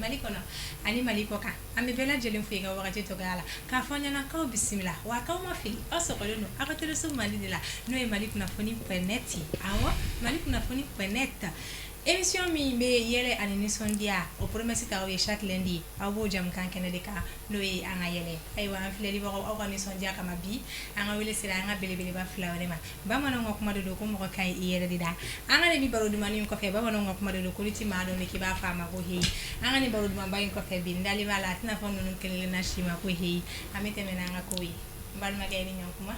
Mali kɔnɔ ani Mali kɔ kan. An bɛ bɛɛ lajɛlen fo i ka wagati tɔgɔya la k'a fɔ ɲɛna k'aw bisimila wa k'aw ma fili aw sɔgɔlen don aw ka teleso mandi de la, n'o ye Mali kunnafoni point net ye. Awɔ, Mali kunnafoni point net, émission min bɛ yɛlɛ ani nisɔndiya, o promesse ta aw ye chaque lundi, aw b'o jamukan kɛnɛ de kan, n'o ye an ka yɛlɛ. Ayiwa, an filɛlibagaw, aw ka nisɔndiya kama, bi an ka wele sera an ka belebeleba fila wɛrɛ ma. Bamananw ka kuma de don ko mɔgɔ ka ɲi i yɛrɛ de da. An ka nin baro dumannin in kɔfɛ, bamananw ka kuma de don ko ni ti maa dɔn k'i b'a fɔ a ma ko heyi. An ka nin baro dumanba in kɔfɛ bi, n dalen b'a la a tɛna fɔ ninnu kelen na si ma ko heyi. An bɛ tɛmɛ n'an ka kow ye. N balimakɛ, i ni ɲankuma.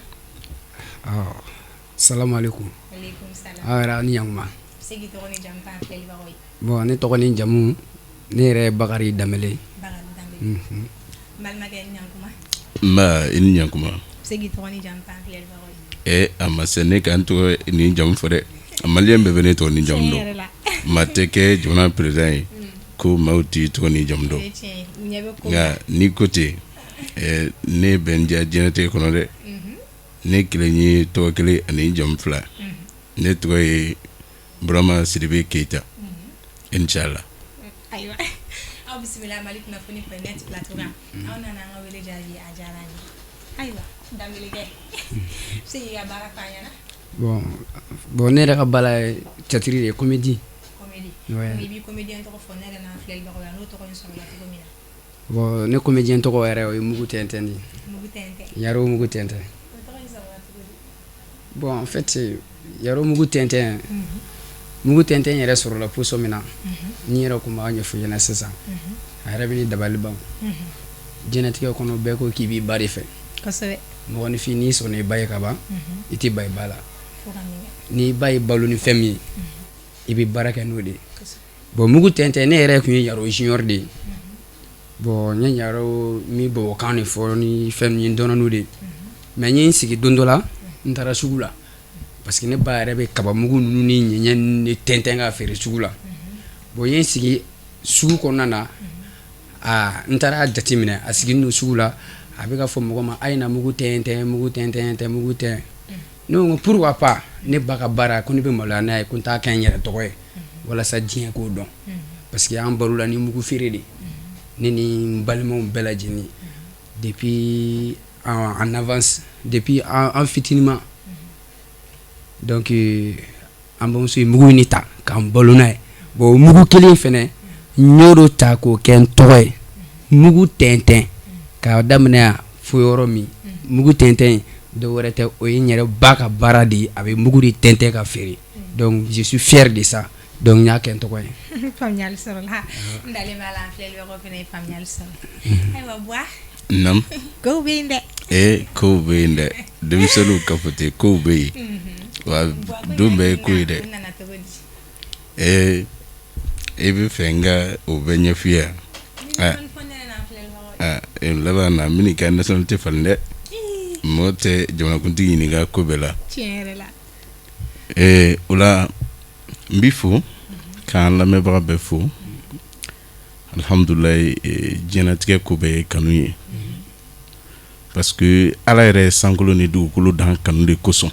Salamu aleykum. Aleykum salam. Aw yɛrɛ, aw ni ɲankuma. Se k'i tɔgɔ ni jamu f'an filɛlibagaw ye. Bon, ne tɔgɔ ni jamu, ne yɛrɛ ye Bakari Danbele. Bakari Danbele. N balimakɛ, i ni ɲankuma. Nba, i ni ɲankuma. Se k'i tɔgɔ ni jamu f'an filɛlibagaw ye. A ma se ne ka n tɔgɔ ni jamu fɔ dɛ. Maliyɛn bɛɛ bɛ ne tɔgɔ ni jamu Tiɲɛ dɔn. Yɛrɛ la. Maa tɛ kɛ jamana président ye ko maaw t'i tɔgɔ ni jamu O dɔn. ye tiɲɛ ye, u ɲɛ bɛ ko Nka la. n'i ko ten, ne bɛ n diya diɲɛlatigɛ kɔnɔ dɛ. Ne kelen ye tɔgɔ kelen ani jamu fila. Ne tɔgɔ ye Burama Sidibe Keyita, inchallah. Ayiwa, aw bisimila Mali kunnafoni point net plateau kan. Aw nana an ka wele jaabi, a diyara an ye. Ayiwa, Danbelekɛ, se k'i ka baara f'an ɲɛna. Bon, ne yɛrɛ ka baara ye théâtre de ye, comédie. Comédie. Ouais. I b'i comédien tɔgɔ fɔ ne yɛrɛ n'an filɛlibagaw ye, n'o tɔgɔ in sɔrɔla cogo min na. Bon, ne comédien tɔgɔ yɛrɛ, o ye Mugu Tɛntɛn de ye. Mugu Tɛntɛn. Yaro Mugu Tɛntɛn. O tɔgɔ in sɔrɔla cogo di? Bon, en fait, Yaro Mugu Tɛntɛn, Mugu Tɛntɛn yɛrɛ sɔrɔla position min na, ni yɛrɛ kun b'a ɲɛfɔ ɲɛna sisan, a yɛrɛ bɛ ni dabali ban. Diɲɛlatigɛ kɔnɔ, bɛɛ ko k'i b'i ba de fɛ. Mɔgɔninfin, n'i sɔnna i ba ye ka ban, i tɛ ban i ba la. Fo ka min kɛ. N'i ba y'i balo ni fɛn min ye, i bɛ baara kɛ n'o de ye. Bon, Mugu Tɛntɛn, ne yɛrɛ tun ye Yaro Junior de ye. Bon, n ye Yaro min babakan de fɔ ni fɛn min ye, n dɔnna n'o de ye. Mais n ye n sigi don dɔ la, n taara sugu la, parce que ne ba yɛrɛ bɛ kabamugu ninnu ni ɲɛɲɛ ninnu de tɛntɛn ka feere sugu la. Bon, n ye n sigi sugu kɔnɔna na, aa, n taara jateminɛ, a sigilen don sugu la, a bɛ ka fɔ mɔgɔ ma: a ye na mugu tɛntɛn, mugu tɛntɛn tɛ mugu tɛn. Ne ko pourquoi pas, ne ba ka baara, ko ne bɛ maloya n'a ye, ko n t'a kɛ n yɛrɛ tɔgɔ ye walasa diɲɛ k'o dɔn, parce que an balola ni mugu feere de, ne ni n balimaw bɛɛ lajɛlen, depuis en avance, depuis an fitininma. Donc an bamuso ye mugu in de ta k'an balo n'a ye. Bon, o mugu kelen fɛnɛ, n y'o de ta k'o kɛ n tɔgɔ ye, Mugu Tɛntɛn, k'a daminɛ yan fo yɔrɔ min. Mugu Tɛntɛn, dɔ wɛrɛ tɛ, o ye n yɛrɛ ba ka baara de ye, a bɛ mugu de tɛntɛn ka feere. Donc je suis fier de ça, donc n y'a kɛ n tɔgɔ ye. Faamuyali sɔrɔla, n dalen b'a la an filɛlibagaw fana ye faamuyali sɔrɔ. Ayiwa, Buwa. Nam. Kow bɛ yen dɛ. Kow bɛ yen dɛ, denmisɛnninw ka fɔ ten, kow bɛ yen wa, don bɛɛ ye ko ye dɛ. O nana cogo di? E bɛ fɛ n ka o bɛɛ ɲɛf'i ye wa? Dɔɔni fɔ ne yɛrɛ n'an filɛlibagaw ye. Aa, laban na n bɛn'i ka nationalité falen dɛ. Mɔgɔ tɛ jamanakuntigi ɲininka ko bɛɛ la. Tiɲɛ yɛrɛ la. O la, n b'i fo k'an lamɛnbaga bɛɛ fo. Alhamdulilayi, diɲɛlatigɛ ko bɛɛ ye kanu ye, parce que Ala yɛrɛ ye sankolo ni dugukolo dan kanu de kosɔn,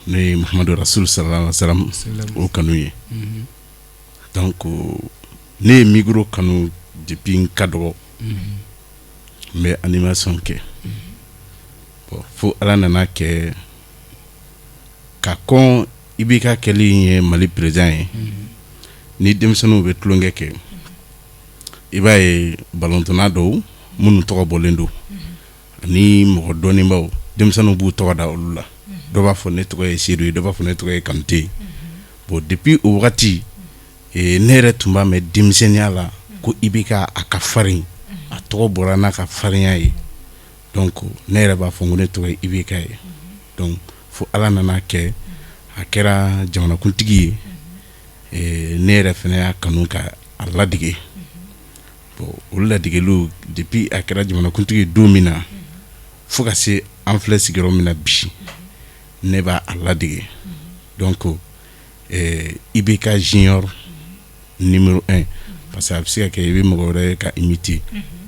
n'o ye Muhamadu Rasul sallallahu alaihi wasallam, o kanu ye. Donc ne ye micro kanu depuis n ka dɔgɔ, n bɛ animation kɛ. Bon, fo Ala nana kɛ ka kɔn i b'i ka kɛli ye Mali président ye. Ni denmisɛnninw bɛ tulonkɛ kɛ, i b'a ye balontanna dɔw minnu tɔgɔ bɔlen don ani mɔgɔ dɔnnibaw, denmisɛnninw b'u tɔgɔ da olu la. Dɔ b'a fɔ ne tɔgɔ ye Sedu ye, dɔ b'a fɔ ne tɔgɔ ye Kanute ye. Bon, depuis o wagati, ne yɛrɛ tun b'a mɛn denmisɛnninya la ko IBK a ka farin, a tɔgɔ bɔra n'a ka farinya ye. Donc ne yɛrɛ b'a fɔ ko ne tɔgɔ ye IBK ye. Donc fo Ala nana kɛ a kɛra jamanakuntigi ye, ne yɛrɛ fana y'a kanu ka a ladege. Bon, o ladegeliw, depuis a kɛra jamanakuntigi don min na fo ka se an filɛ sigiyɔrɔ min na bi, ne b'a a ladege. Donc IBK Junior numéro 1, parce que a bɛ se ka kɛ i bɛ mɔgɔ wɛrɛ ka imiter,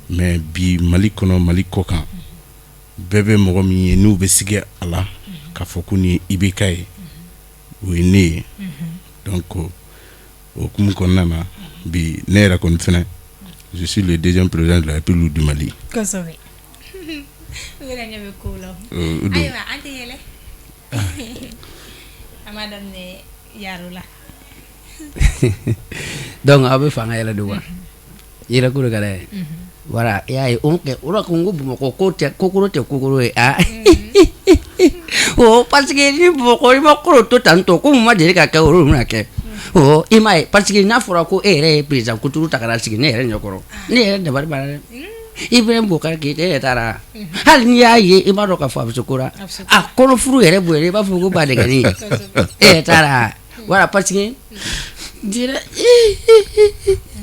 mais bi Mali kɔnɔ, Mali kɔ kan, bɛɛ bɛ mɔgɔ min ye n'u bɛ sigi a la k'a fɔ ko nin ye IBK ye, o ye ne ye. Donc o hukumu kɔnɔna na, Bi ne yɛrɛ kɔni fana, je suis le deuxième président de la République du Mali. Kosɛbɛ, u yɛrɛ ɲɛ bɛ kow la. O don. Ayiwa, an tɛ yɛlɛ, an b'a daminɛ Yaro la. Donc aw bɛ fanga yɛlɛ de wa, yɛlɛ ko de ka d'a ye. Voilà, i y'a ye, o kɛ o de ko n ko Bamakɔ ko tɛ kokoro, tɛ kokoro ye. Ah o, parce que ni Bamakɔ i ma ko to tan tɔ, ko mun ma deli ka kɛ, o de bɛna kɛ. Ɔ, i m'a ye, parce que n'a fɔra ko e yɛrɛ ye président kuturu ta ka na sigi ne yɛrɛ ɲɛkɔrɔ, ne yɛrɛ dabali banna dɛ. Ibrahim Boubacar Keïta, e yɛrɛ taara, hali n'i y'a ye, i b'a dɔn k'a fɔ a bɛ se ko la. A kɔnɔ furu yɛrɛ bonya, i b'a fɔ ko ba dɛgɛni, e yɛrɛ taara. Voilà, parce que dira.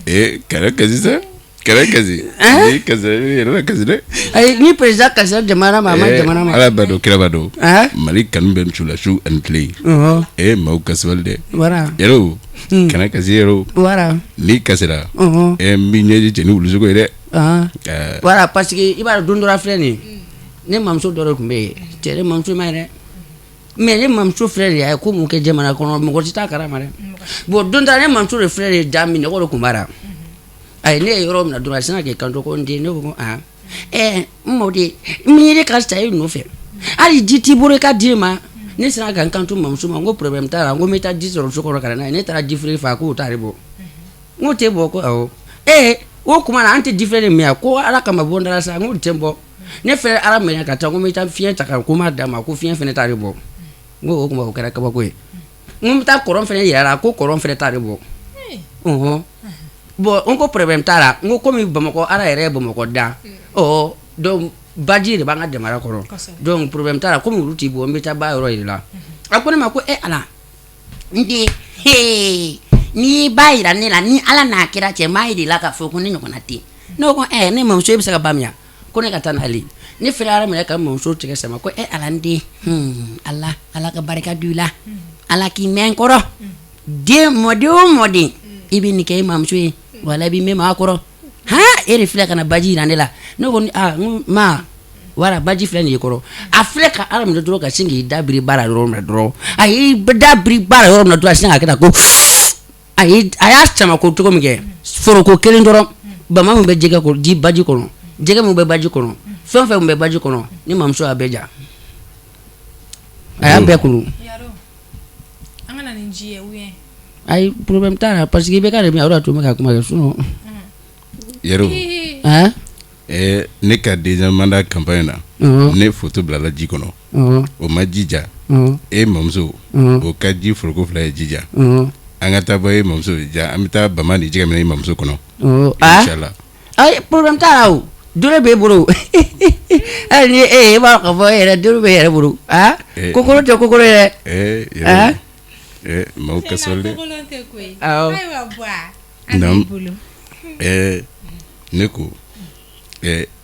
Ee, kɛlɛ kasi sa, kɛlɛ kasi ni kasi, i yɛrɛ kasi dɛ. Ayi, ni président kasira jamana ma, a ma jamana ma. Ala b'a dɔn, kira b'a dɔn, Mali kanu bɛ misi la su ani tile. Ee, maaw ka sabali dɛ. Yɛrɛw, kana kasi yɛrɛw. N'i kasira, n b'i ɲɛji cɛ ni wulusogo ye dɛ. Voilà, parce que i b'a dɔn, don dɔ la filɛ nin ye, ne mamuso dɔ de tun bɛ yen. Cɛ, ne mamuso ma ye dɛ, mais ne mamuso filɛ nin ye, a ye ko mun kɛ jamana kɔnɔ, mɔgɔ si t'a kalama dɛ. Bon, don dɔ la, ne mamuso de filɛ nin ye, da minɛgɔ de tun b'a la. Ayi, ne ye yɔrɔ min na dɔrɔn, a sinna k'i kanto ko n den. Ne ko ko aa, ɛɛ, n mɔden, n yɛrɛ ka sa e nɔfɛ, hali ji t'i bolo i ka di ma. Ne sera ka n kanto mamuso ma, n ko problème t'a la, n ko n bɛ taa ji sɔrɔ so kɔnɔ ka na n'a ye. Ne taara ji feere fa, k'o t'ale bɔ. N ko tɛ bɔ? Ko awɔ. Ee, o tuma na an tɛ ji feere min yan, ko Ala kama bɔ n da la sa. N ko tɛ bɔ. Ne fɛnɛ Ala minɛ ka taa, n ko n bɛ taa fiɲɛ ta ka ko n b'a d'a ma, ko fiɲɛ fɛnɛ t'ale bɔ. N ko o tuma o kɛra kabako ye. N ko n bɛ taa kɔrɔn fɛnɛ yira la, ko kɔrɔn fɛnɛ t'ale bɔ. Ɔhɔn, bon, n ko problème t'a la. N ko komi Bamakɔ, Ala yɛrɛ ye Bamakɔ dan, ɔ donc baji de b'an ka jamana kɔnɔ, donc problème t'a la. Komi olu t'i bɔ, n bɛ taa ba yɔrɔ yira la. A ko ne ma ko e Ala, n den, hee, n'i ba yira ne la, ni Ala n'a kira cɛ, n b'a yira i la k'a fɔ ko ne ɲɔgɔnna tɛ. Ne ko ɛ, ne mamuso, e bɛ se ka ba min ya? Ko ne ka taa n'ale. Ne fɛnɛ Ala minɛ ka mamuso tigɛ sama, ko e Ala, n den, Ala, Ala ka barika don i la, Ala k'i mɛn kɔrɔ. Den, mɔden o mɔden, i bɛ nin kɛ i mamuso ye, wala i bɛ mɛn maa kɔrɔ. Han, e de filɛ ka na baji yira ne la. Ne ko aa, n ko ma, wala baji filɛ nin ye kɔrɔ. A filɛ ka Ala minɛ dɔrɔn, ka sin k'i da biri ba la yɔrɔ min na dɔrɔn, a y'i da biri ba la yɔrɔ min na dɔrɔn, a sin ka kɛ tan ko a y'a sama ko cogo min kɛ foroko kelen dɔrɔn, bama min bɛ jɛgɛ kɔnɔ, ji baji kɔnɔ, jɛgɛ min bɛ baji kɔnɔ, fɛn o fɛn min bɛ baji kɔnɔ, ni mamuso y'a bɛɛ ja, a y'a bɛɛ kunu. An ka na ni ji ye ou bien? Ayi, problème t'a la, parce que i bɛ ka de min o de y'a to n bɛ ka kuma kɛ, sinon. Yɛrɛw. Han. Ne ka deuxième mandat campagne na, ne photo bilala ji kɔnɔ, o ma ji ja. E mamuso, o ka ji foroko fila ye ji ja. An ka taa bɔ e mamuso ja, an bɛ taa bama ni jɛgɛ minɛ e mamuso kɔnɔ. Inchallah. Ayi, problème t'a la, o dɔrɔn b'e bolo. Hali ni e e b'a dɔn k'a fɔ e yɛrɛ dɔrɔn b'e yɛrɛ bolo. Ah, kokoro tɛ kokoro ye dɛ. Yɛrɛ, maaw ka sabali dɛ. Kokolon tɛ koyi. Awɔ. Ayiwa Buwa, an b'i bolo. Ne ko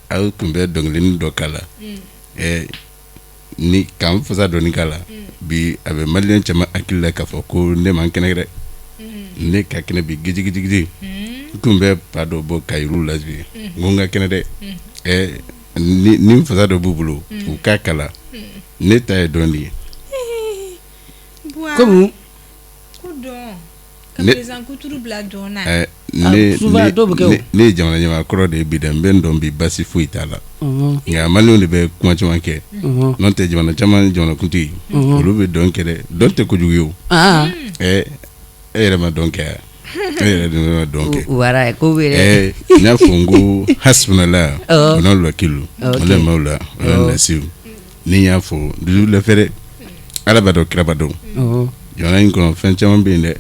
aw tun bɛ dɔnkilinin dɔ k'a la, ni k'an fasa dɔɔni k'a la bi. A bɛ maliyɛn caman hakili la k'a fɔ ko ne man kɛnɛ dɛ, ne ka kɛnɛ bi gijigijigiji. N tun bɛ pa dɔ bɔ ka yir'u la bi, n ko n ka kɛnɛ dɛ. Ni n fasa dɔ b'u bolo, u k'a kala. Ne ta ye dɔn de ye. Buwa, Komi ko dɔn ka président kuturu bila dɔn na. Ne Souvent dɔw bɛ kɛ o. Ne ye jamana ɲɛmaa kɔrɔ de ye bi dɛ, n bɛ n dɔn bi, basi foyi t'a la. Nka maliyɛnw de bɛ kuma caman kɛ. N'o tɛ, jamana caman jamanakuntigi, olu bɛ dɔn kɛ dɛ. Dɔn tɛ kojugu ye o. E yɛrɛ ma dɔn kɛ yan? E yɛrɛ de ma dɔn kɛ. Wara ko bɛ dɛ. N y'a fɔ n ko hasbunallah wa ni'mal wakil wa ni'mal mawla wa ni'man nasir. Ni n y'a fɔ dusu lafɛ dɛ, Ala b'a dɔn, kira b'a dɔn. Jamana in kɔnɔ, fɛn caman bɛ yen dɛ,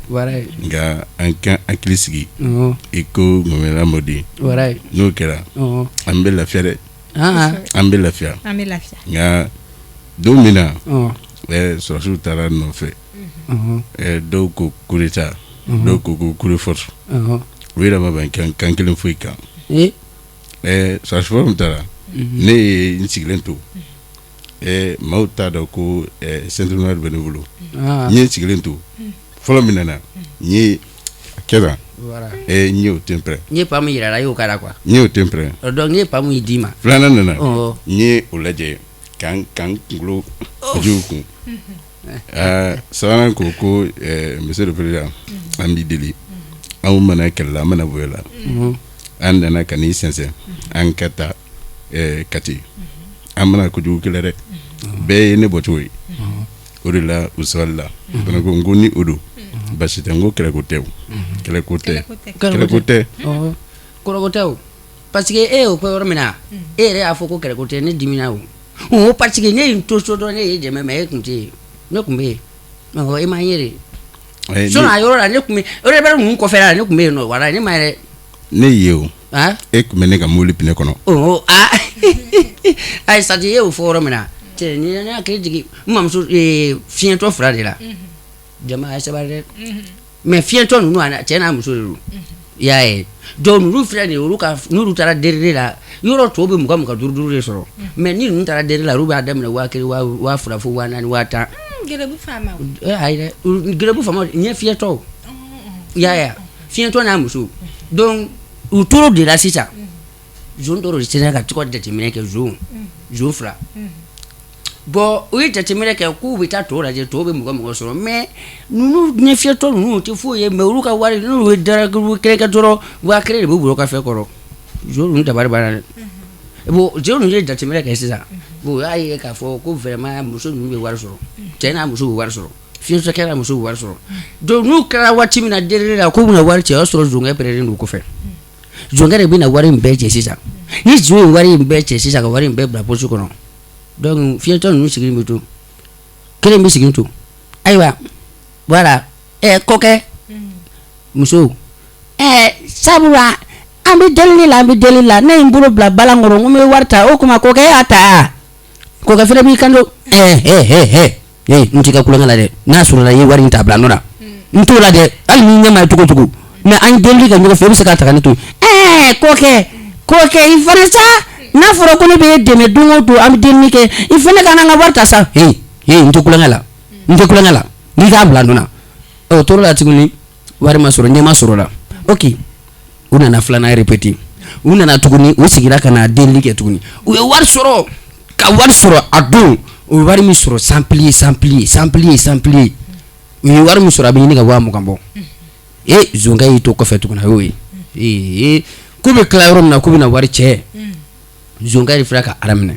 nka an ka hakili sigi i ko ŋɔmɛla mɔden. N'o kɛra, an bɛ lafiya dɛ, an bɛ lafiya. An bɛ lafiya. Nka don min na sɔrɔdasiw taara nɔfɛ, dɔw ko coup d'état, dɔw ko ko coup de force, u yɛrɛ ma bɛn kan kelen foyi kan. Sɔrɔdasi fɔlɔ min taara, ne ye n sigilen to. Maaw t'a dɔn ko ceinture noire bɛ ne bolo. N ye n sigilen to, fɔlɔ min nana, n ye a kɛ tan, n y'o ten pɛrɛn. N ye pa min yira la, i y'o k'a la quoi. N y'o ten pɛrɛn. Donc n ye pa min d'i ma. Filanan nana, n ye o lajɛ k'an kunkolo jugu kun. Sabanan ko ko monsieur le président, an b'i deli. Anw ma na kɛlɛ la, an ma na bonya la, an nana ka n'i sɛnsɛn an ka taa Kati. An ma na kojugu kɛlɛ dɛ, bɛɛ ye ne bɔcogo ye. O de la u sabalila fana ko n ko ni o don basi tɛ, n ko kɛlɛko tɛ, o kɛlɛko tɛ, kɛlɛko tɛ. Kɔrɔko tɛ o, parce que e y'o fɔ yɔrɔ min na, e yɛrɛ y'a fɔ ko kɛlɛko tɛ, ne dimina o o, parce que ne ye n to so dɔrɔn, ne ye dɛmɛ, mais e tun tɛ yen, ne tun bɛ yen, e ma n ye de. Sinon a yɔrɔ la, ne tun bɛ rebelle ninnu kɔfɛ la, ne tun bɛ yen nɔ, wala ne ma yɛrɛ. Ne ye o, e tun bɛ ne ka mobili pneu kɔnɔ. Ɔ aa, ayi, c'est à dire e y'o fɔ yɔrɔ min na, cɛ, ni ne hakili jigin n mamuso fiɲɛtɔ fila de la. Jama, a ye sabali dɛ. Mais fiɲɛtɔ ninnu, a cɛ n'a muso de don, i y'a ye. Donc ninnu filɛ nin ye, olu ka n'olu taara delili la, yɔrɔ tɔw bɛ 20 20, 5 5 de sɔrɔ, mais ni ninnu taara delili la, olu b'a daminɛ 1000, 2000 fo 4000, 10,000. Gɛrɛbu faama. Ayi dɛ, gɛrɛbu faama ɲɛ fiɲɛtɔ, i y'a ye, fiɲɛtɔ n'a muso. Donc u tor'o de la sisan, zon dɔw de sera ka to ka jateminɛ kɛ, zon fila. Bon, u ye jateminɛ kɛ k'u bɛ taa tɔw lajɛ, tɔw bɛ 20 20 sɔrɔ, mais ninnu ɲɛfiyɛtɔ ninnu tɛ foyi ye, mais olu ka wari, n'olu ye daraku kelen kɛ dɔrɔn, 1000 de b'u bolo ka fɛn kɔrɔ. Zon ninnu dabali banna dɛ. Bon, zon ninnu ye jateminɛ kɛ sisan, bon, u y'a ye k'a fɔ ko vraiment muso ninnu bɛ wari sɔrɔ, cɛ n'a muso bɛ wari sɔrɔ, fiɲɛtɔkɛ n'a muso bɛ wari sɔrɔ. Donc n'u kɛra waati min na delili la k'u bɛna wari cɛ, o y'a sɔrɔ zonkɛ pɛrɛnnen don kɔfɛ. Zonkɛ de bɛna wari in bɛɛ cɛ sisan. Ni zon ye wari in bɛɛ cɛ sisan, ka wari in bɛɛ bila poche kɔnɔ, donc fiɲɛtɔ ninnu sigilen bɛ to, kelen bɛ sigi to. Ayiwa, voilà, ɛ kɔkɛ muso, ɛ sabula an bɛ delili la, an bɛ delili la, ne ye n bolo bila balan kɔrɔ, n ko n bɛ wari ta, o tuma kɔkɛ y'a ta. Kɔkɛ fana b'i kanto: ɛ ɛ ɛ ɛ ee, n t'i ka tulonkɛ la dɛ, n'a sɔrɔla i ye wari in ta, bila nɔ na, n t'o la dɛ, hali n'i ɲɛ ma ye cogo cogo, mais an ye delili kɛ ɲɔgɔn fɛ, e bɛ se k'a ta ka ne to yen. Ɛɛ kɔkɛ, kɔkɛ, i fana sa, n'a fɔra ko ne bɛ e dɛmɛ don o don, an bɛ delili kɛ, i fana ka na n ka wari ta sa. Hey hey, n tɛ tulonkɛ la, n tɛ tulonkɛ la, n'i k'a bila nɔ na. O tor'o la tuguni, wari ma sɔrɔ, ɲɛ ma sɔrɔ la. Ok, u nana filanan répéter, u nana tuguni, u sigira ka na delili kɛ tuguni, u ye wari sɔrɔ, ka wari sɔrɔ. A don, u ye wari min sɔrɔ, sans plier, sans plier, sans plier, sans plier, u ye wari min sɔrɔ, a bɛ ɲini ka 20,000 bɔ. E zonkɛ y'i to kɔfɛ tuguni, a y'o ye ee, k'u bɛ tila yɔrɔ min na, k'u bɛna wari cɛ, zonkɛ de filɛ ka ara minɛ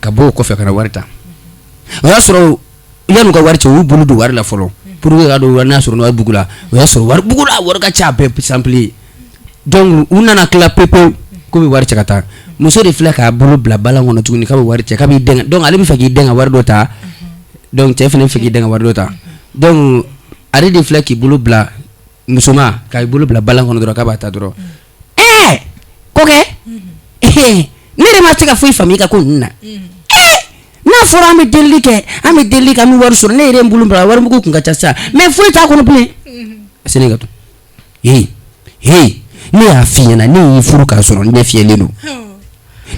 ka bɔ o kɔfɛ ka na wari ta. O y'a sɔrɔ yan'u ka wari cɛ, u y'u bolo don wari la fɔlɔ pour que k'a dɔn wari n'a sɔrɔ wari bugu la. O y'a sɔrɔ wari bugu la, wari ka ca, a bɛɛ sans plier. Donc u nana tila pepewu k'u bɛ wari cɛ ka taa, muso de filɛ k'a bolo bila balan kɔnɔ tuguni k'a bɛ wari cɛ, k'a b'i dɛn. Donc ale bɛ fɛ k'i dɛn ka wari dɔ ta, donc cɛ fana bɛ fɛ k'i dɛn ka wari dɔ ta. Donc ale de filɛ k'i bolo bila, musoma k'a bolo bila balan kɔnɔ dɔrɔn k'a b'a ta dɔrɔn. Ɛɛ kɔkɛ, ne yɛrɛ ma se ka foyi faamu i ka ko ninnu na. Ɛɛ, n'a fɔra an bɛ delili kɛ, an bɛ delili kɛ, an bɛ wari sɔrɔ, ne yɛrɛ n bolo bila, warimugu kun ka ca sisan, mais foyi t'a kɔnɔ bilen. Sini ka to hey hey, ne y'a f'i ɲɛna, ne y'i furu k'a sɔrɔ n ɲɛ fiyɛlen don,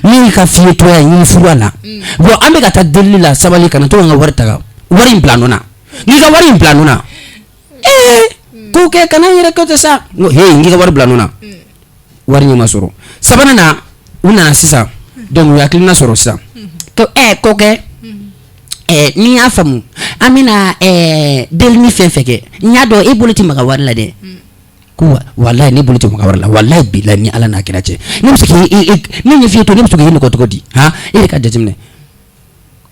ne y'i ka fiyetɔya n y'i furu a la. Bon, an bɛ ka taa delili la, sabali, kana to ka n ka wari ta, ka wari in bila nɔ na, n'i ka wari in bila nɔ na. Ee ko kɛ, kana n yɛrɛ kɛ ten sa. N ko hey, n k'i ka wari bila nɔ na. Wari ɲɛ ma sɔrɔ. Sabanan na, u nana sisan, donc u ye hakilina sɔrɔ sisan ko ɛ kɔkɛ, ɛ n'i y'a faamu, an bɛna ɛ delili fɛn fɛn kɛ, n y'a dɔn e bolo tɛ maga wari la dɛ. Ko walayi, ne bolo tɛ maga wari la, walayi bilayi, ni Ala n'a kira cɛ, ne bɛ se k'i ne ɲɛ f'i to, ne bɛ se k'i nɔgɔ cogo di? Han, e yɛrɛ ka jateminɛ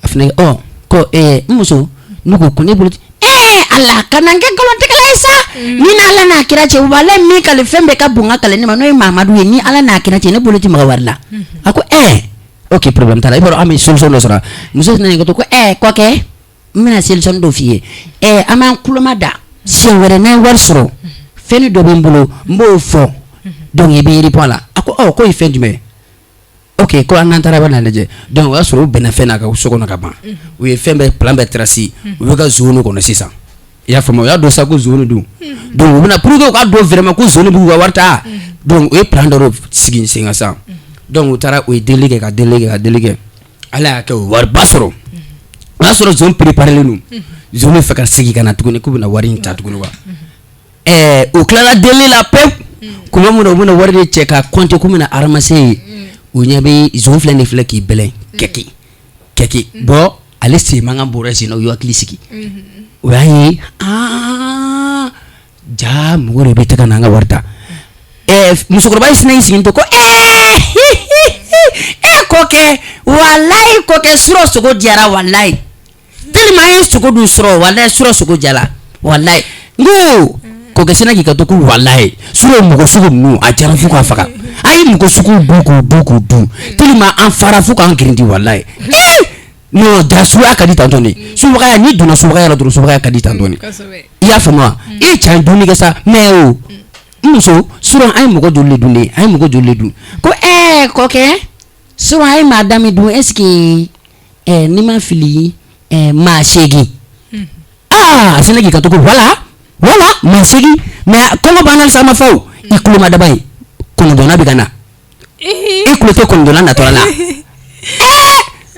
a fana. Ɔ ko n muso, ne ko ko ne bolo, ee Ala, kana n kɛ nkalontigɛla ye sa. Ni Ala n'a kira cɛ, walayi, min kale fɛn bɛɛ ka bon ka kale ne ma, n'o ye Mamadu ye, ni Ala n'a kira cɛ, ne bolo tɛ maga wari la. A ko ɛɛ ok, problème t'a la, i b'a dɔn an bɛ solution dɔ sɔrɔ. Muso nana ko ɛɛ kɔkɛ, n bɛna solution dɔ f'i ye. Ɛɛ, an b'an kuloma da, siɲɛ wɛrɛ n'an ye wari sɔrɔ, fɛn dɔ bɛ n bolo, n b'o fɔ, donc i bɛ répond a la. A ko ɔ, k'o ye fɛn jumɛn ye? Ok, ko an n'an taara, b'a lajɛ. Donc o y'a sɔrɔ u bɛnna fɛn na ka so kɔnɔ ka ban, u ye fɛn bɛɛ plan bɛɛ tracé, u bɛ ka zone kɔnɔ sisan, i y'a faamu? U y'a dɔn sa ko zone don, donc u bɛna pour que u k'a dɔn vraiment ko zone b'u ka wari ta. Donc u ye plan dɔ sigi sen kan sisan. Donc u taara, u ye delili kɛ, ka delili kɛ, ka delili kɛ, Ala y'a kɛ u ye wariba sɔrɔ. O y'a sɔrɔ zone préparé len don, zone bɛ fɛ ka segin ka na tuguni k'u bɛna wari in ta tuguni wa. Ɛɛ, u tilala delili la pewu tuma min na u bɛna wari de cɛ ka compter k'u bɛna ramasser ye, u ɲɛ bɛ zon filɛ nin filɛ k'i bɛlɛn kɛki kɛki. Bon, ale sen mankan bɔra sen na, u y'u hakili sigi, o y'a ye aa. Ja mɔgɔ de bɛ taa ka na an ka wari ta. Musokɔrɔba ye sinna y'i sigi to ko e kɔkɛ, walayi kɔkɛ, surɔ sogo diyara, walayi, tellement an ye sogo dun surɔ, walayi, surɔ sogo diyara, walayi. N ko kɔkɛ sinna k'i kanto ko walayi, surɔ mɔgɔ sogo ninnu a diyara fo k'a faga, an ye mɔgɔ sogo dun k'u dun k'u dun, tellement an fara fo k'an girinti, walayi. Non, ja suguya ka di tantɔ de, subagaya, n'i donna subagaya la dɔrɔn, subagaya ka di tantɔ de. I y'a faamu wa? I ye ca dumuni kɛ sa, mais o n muso, surɔ an ye mɔgɔ joli de dun de, an ye mɔgɔ joli de dun? Ko kɔkɛ, surɔ an ye maa dami dun, est ce que n'i ma fili, maa 8. Aa, a sinna k'i kanto ko voilà, voilà, maa 8, mais kɔngɔ b'an na halisa, an ma fa o. I tulo ma daba ye, 9nan bɛ ka na, i tulo tɛ 9nan natɔla la.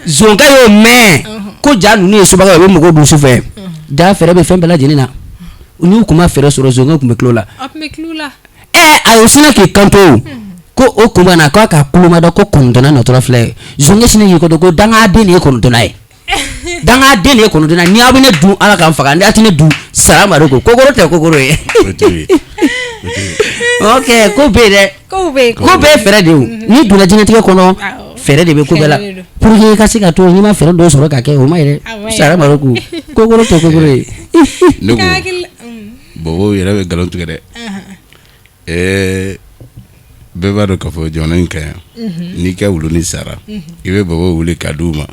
Zonkɛ y'o mɛn ko ja ninnu ye subaga ye, u bɛ mɔgɔw dun sufɛ. Ja fɛɛrɛ bɛ fɛn bɛɛ lajɛlen na, n'u kun ma fɛɛrɛ sɔrɔ, zonkɛ tun bɛ tulo la. A y'o sinna k'i kanto ko o kun b'a na k'a ka kulomada ko 9nan natɔla filɛ. Zonkɛ sinna k'i kanto ko dangaden de ye 9nan ye, dangaden de ye 9nan ye, ni aw bɛ ne dun, Ala k'an faga, ni aw tɛ ne dun, salamalekum, kokoro tɛ kokoro ye. Ok, ko bɛ yen dɛ, ko bɛɛ ye fɛɛrɛ de ye o. N'i donna diɲɛlatigɛ kɔnɔ, fɛɛrɛ de bɛ ko bɛɛ la pour que i ka se ka to. N'i ma fɛɛrɛ dɔw sɔrɔ ka kɛ, o ma ye dɛ, salamalekum, kokoro tɛ kokoro ye. Ne ko bɔbɔw yɛrɛ bɛ nkalon tigɛ dɛ. Bɛɛ b'a dɔn k'a fɔ jamana in ka yan, n'i ka wuluni sara, i bɛ bɔbɔw wele ka d'u ma.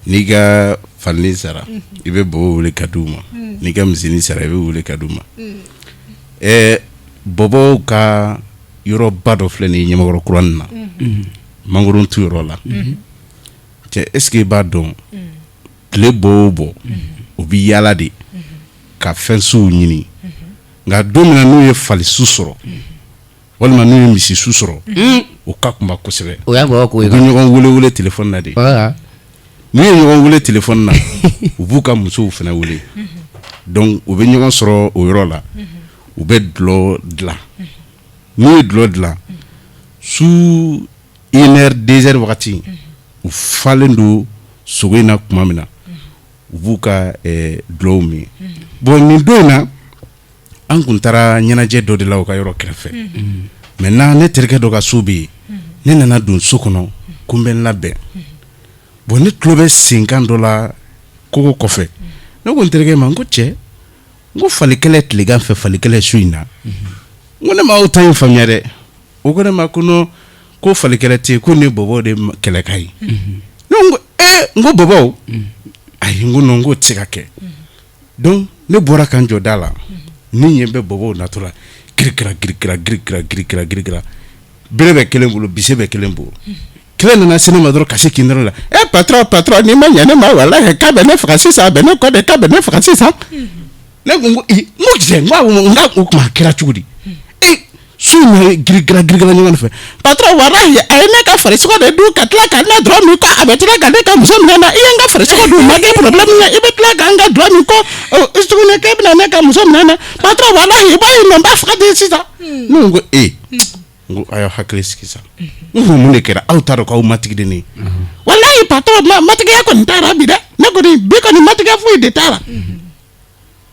N'i ka falini sara, i bɛ bɔbɔw wele ka d'u ma. N'i ka misini sara, i bɛ wele ka d'u ma. Bɔbɔw ka yɔrɔba dɔ filɛ nin ye Ɲamakɔrɔ kuranin na, mangorontu yɔrɔ la. Cɛ, est ce que i b'a dɔn, tile bɔ o bɔ, u bɛ yaala de ka fɛn suw ɲini. Nka don min na n'u ye falisu sɔrɔ walima n'u ye misisu sɔrɔ, o ka kunba kosɛbɛ. O y'a bɔ ko U ye. bɛ ɲɔgɔn wele wele téléphone na de. N'u ye ɲɔgɔn wele téléphone na, u b'u ka musow fana wele. Donc u bɛ ɲɔgɔn sɔrɔ o yɔrɔ la, u bɛ dɔlɔ dilan. N'u ye dɔlɔ dilan, su 1 heure, 2 heures wagati, u falen don sogo in na tuma min na, u b'u ka dɔlɔw min. Bon, nin don in na, an kun taara ɲɛnajɛ dɔ de la u ka yɔrɔ kɛrɛfɛ. Maintenant, ne terikɛ dɔ ka so bɛ yen. Ne nana don so kɔnɔ ko n bɛ n labɛn. Bon, ne tulo bɛ senkan dɔ la kogo kɔfɛ. Ne ko n terikɛ ma, n ko cɛ, n ko falikɛlɛ tilegan fɛ, falikɛlɛ su in na, n ko ne ma aw ta in faamuya dɛ. O ko ne ma ko non, ko falikɛlɛ tɛ yen, ko nin ye bɔbɔw de kɛlɛkan ye. Ne ko n ko bɔbɔw, ayi, n ko non, n k'o tɛ se ka kɛ. Donc ne bɔra ka n jɔ da la, ni ɲɛ bɛ bɔbɔw natɔ la, girikira girikira girikira girikira girikira, bere bɛ kelen bolo, bise bɛ kelen bolo. Kelen nana se ne ma dɔrɔn ka se kin dɔrɔn la: "E patron, patron, n'i ma ɲɛ ne ma, walahi k'a bɛ ne faga sisan, a bɛ ne kɔ de, k'a bɛ ne faga sisan." Ne ko n ko ee, n ko cɛ, n ko awɔ, n ko o tuma a kɛra cogo di? E su in na, girikira girikira ɲɔgɔn fɛ. "Patron, walahi a ye ne ka farisogo de dun ka tila ka ne dɔrɔn min ko a bɛ tila ka ne ka muso minɛ na. I ye n ka farisogo dun, ma kɛ problème ye, i bɛ tila ka n ka dɔrɔn min ko tuguni k'e bɛna ne ka muso minɛ na. Patron, walahi i b'a ye nɔ, n b'a faga de sisan." Ne ko ee, n ko a y'aw hakili sigi sa. N ko mun de kɛra? Aw t'a dɔn k'aw matigi de ne ye? "Walahi patron, matigiya kɔni t'a la bi dɛ. Ne kɔni bi kɔni, matigiya foyi de t'a la."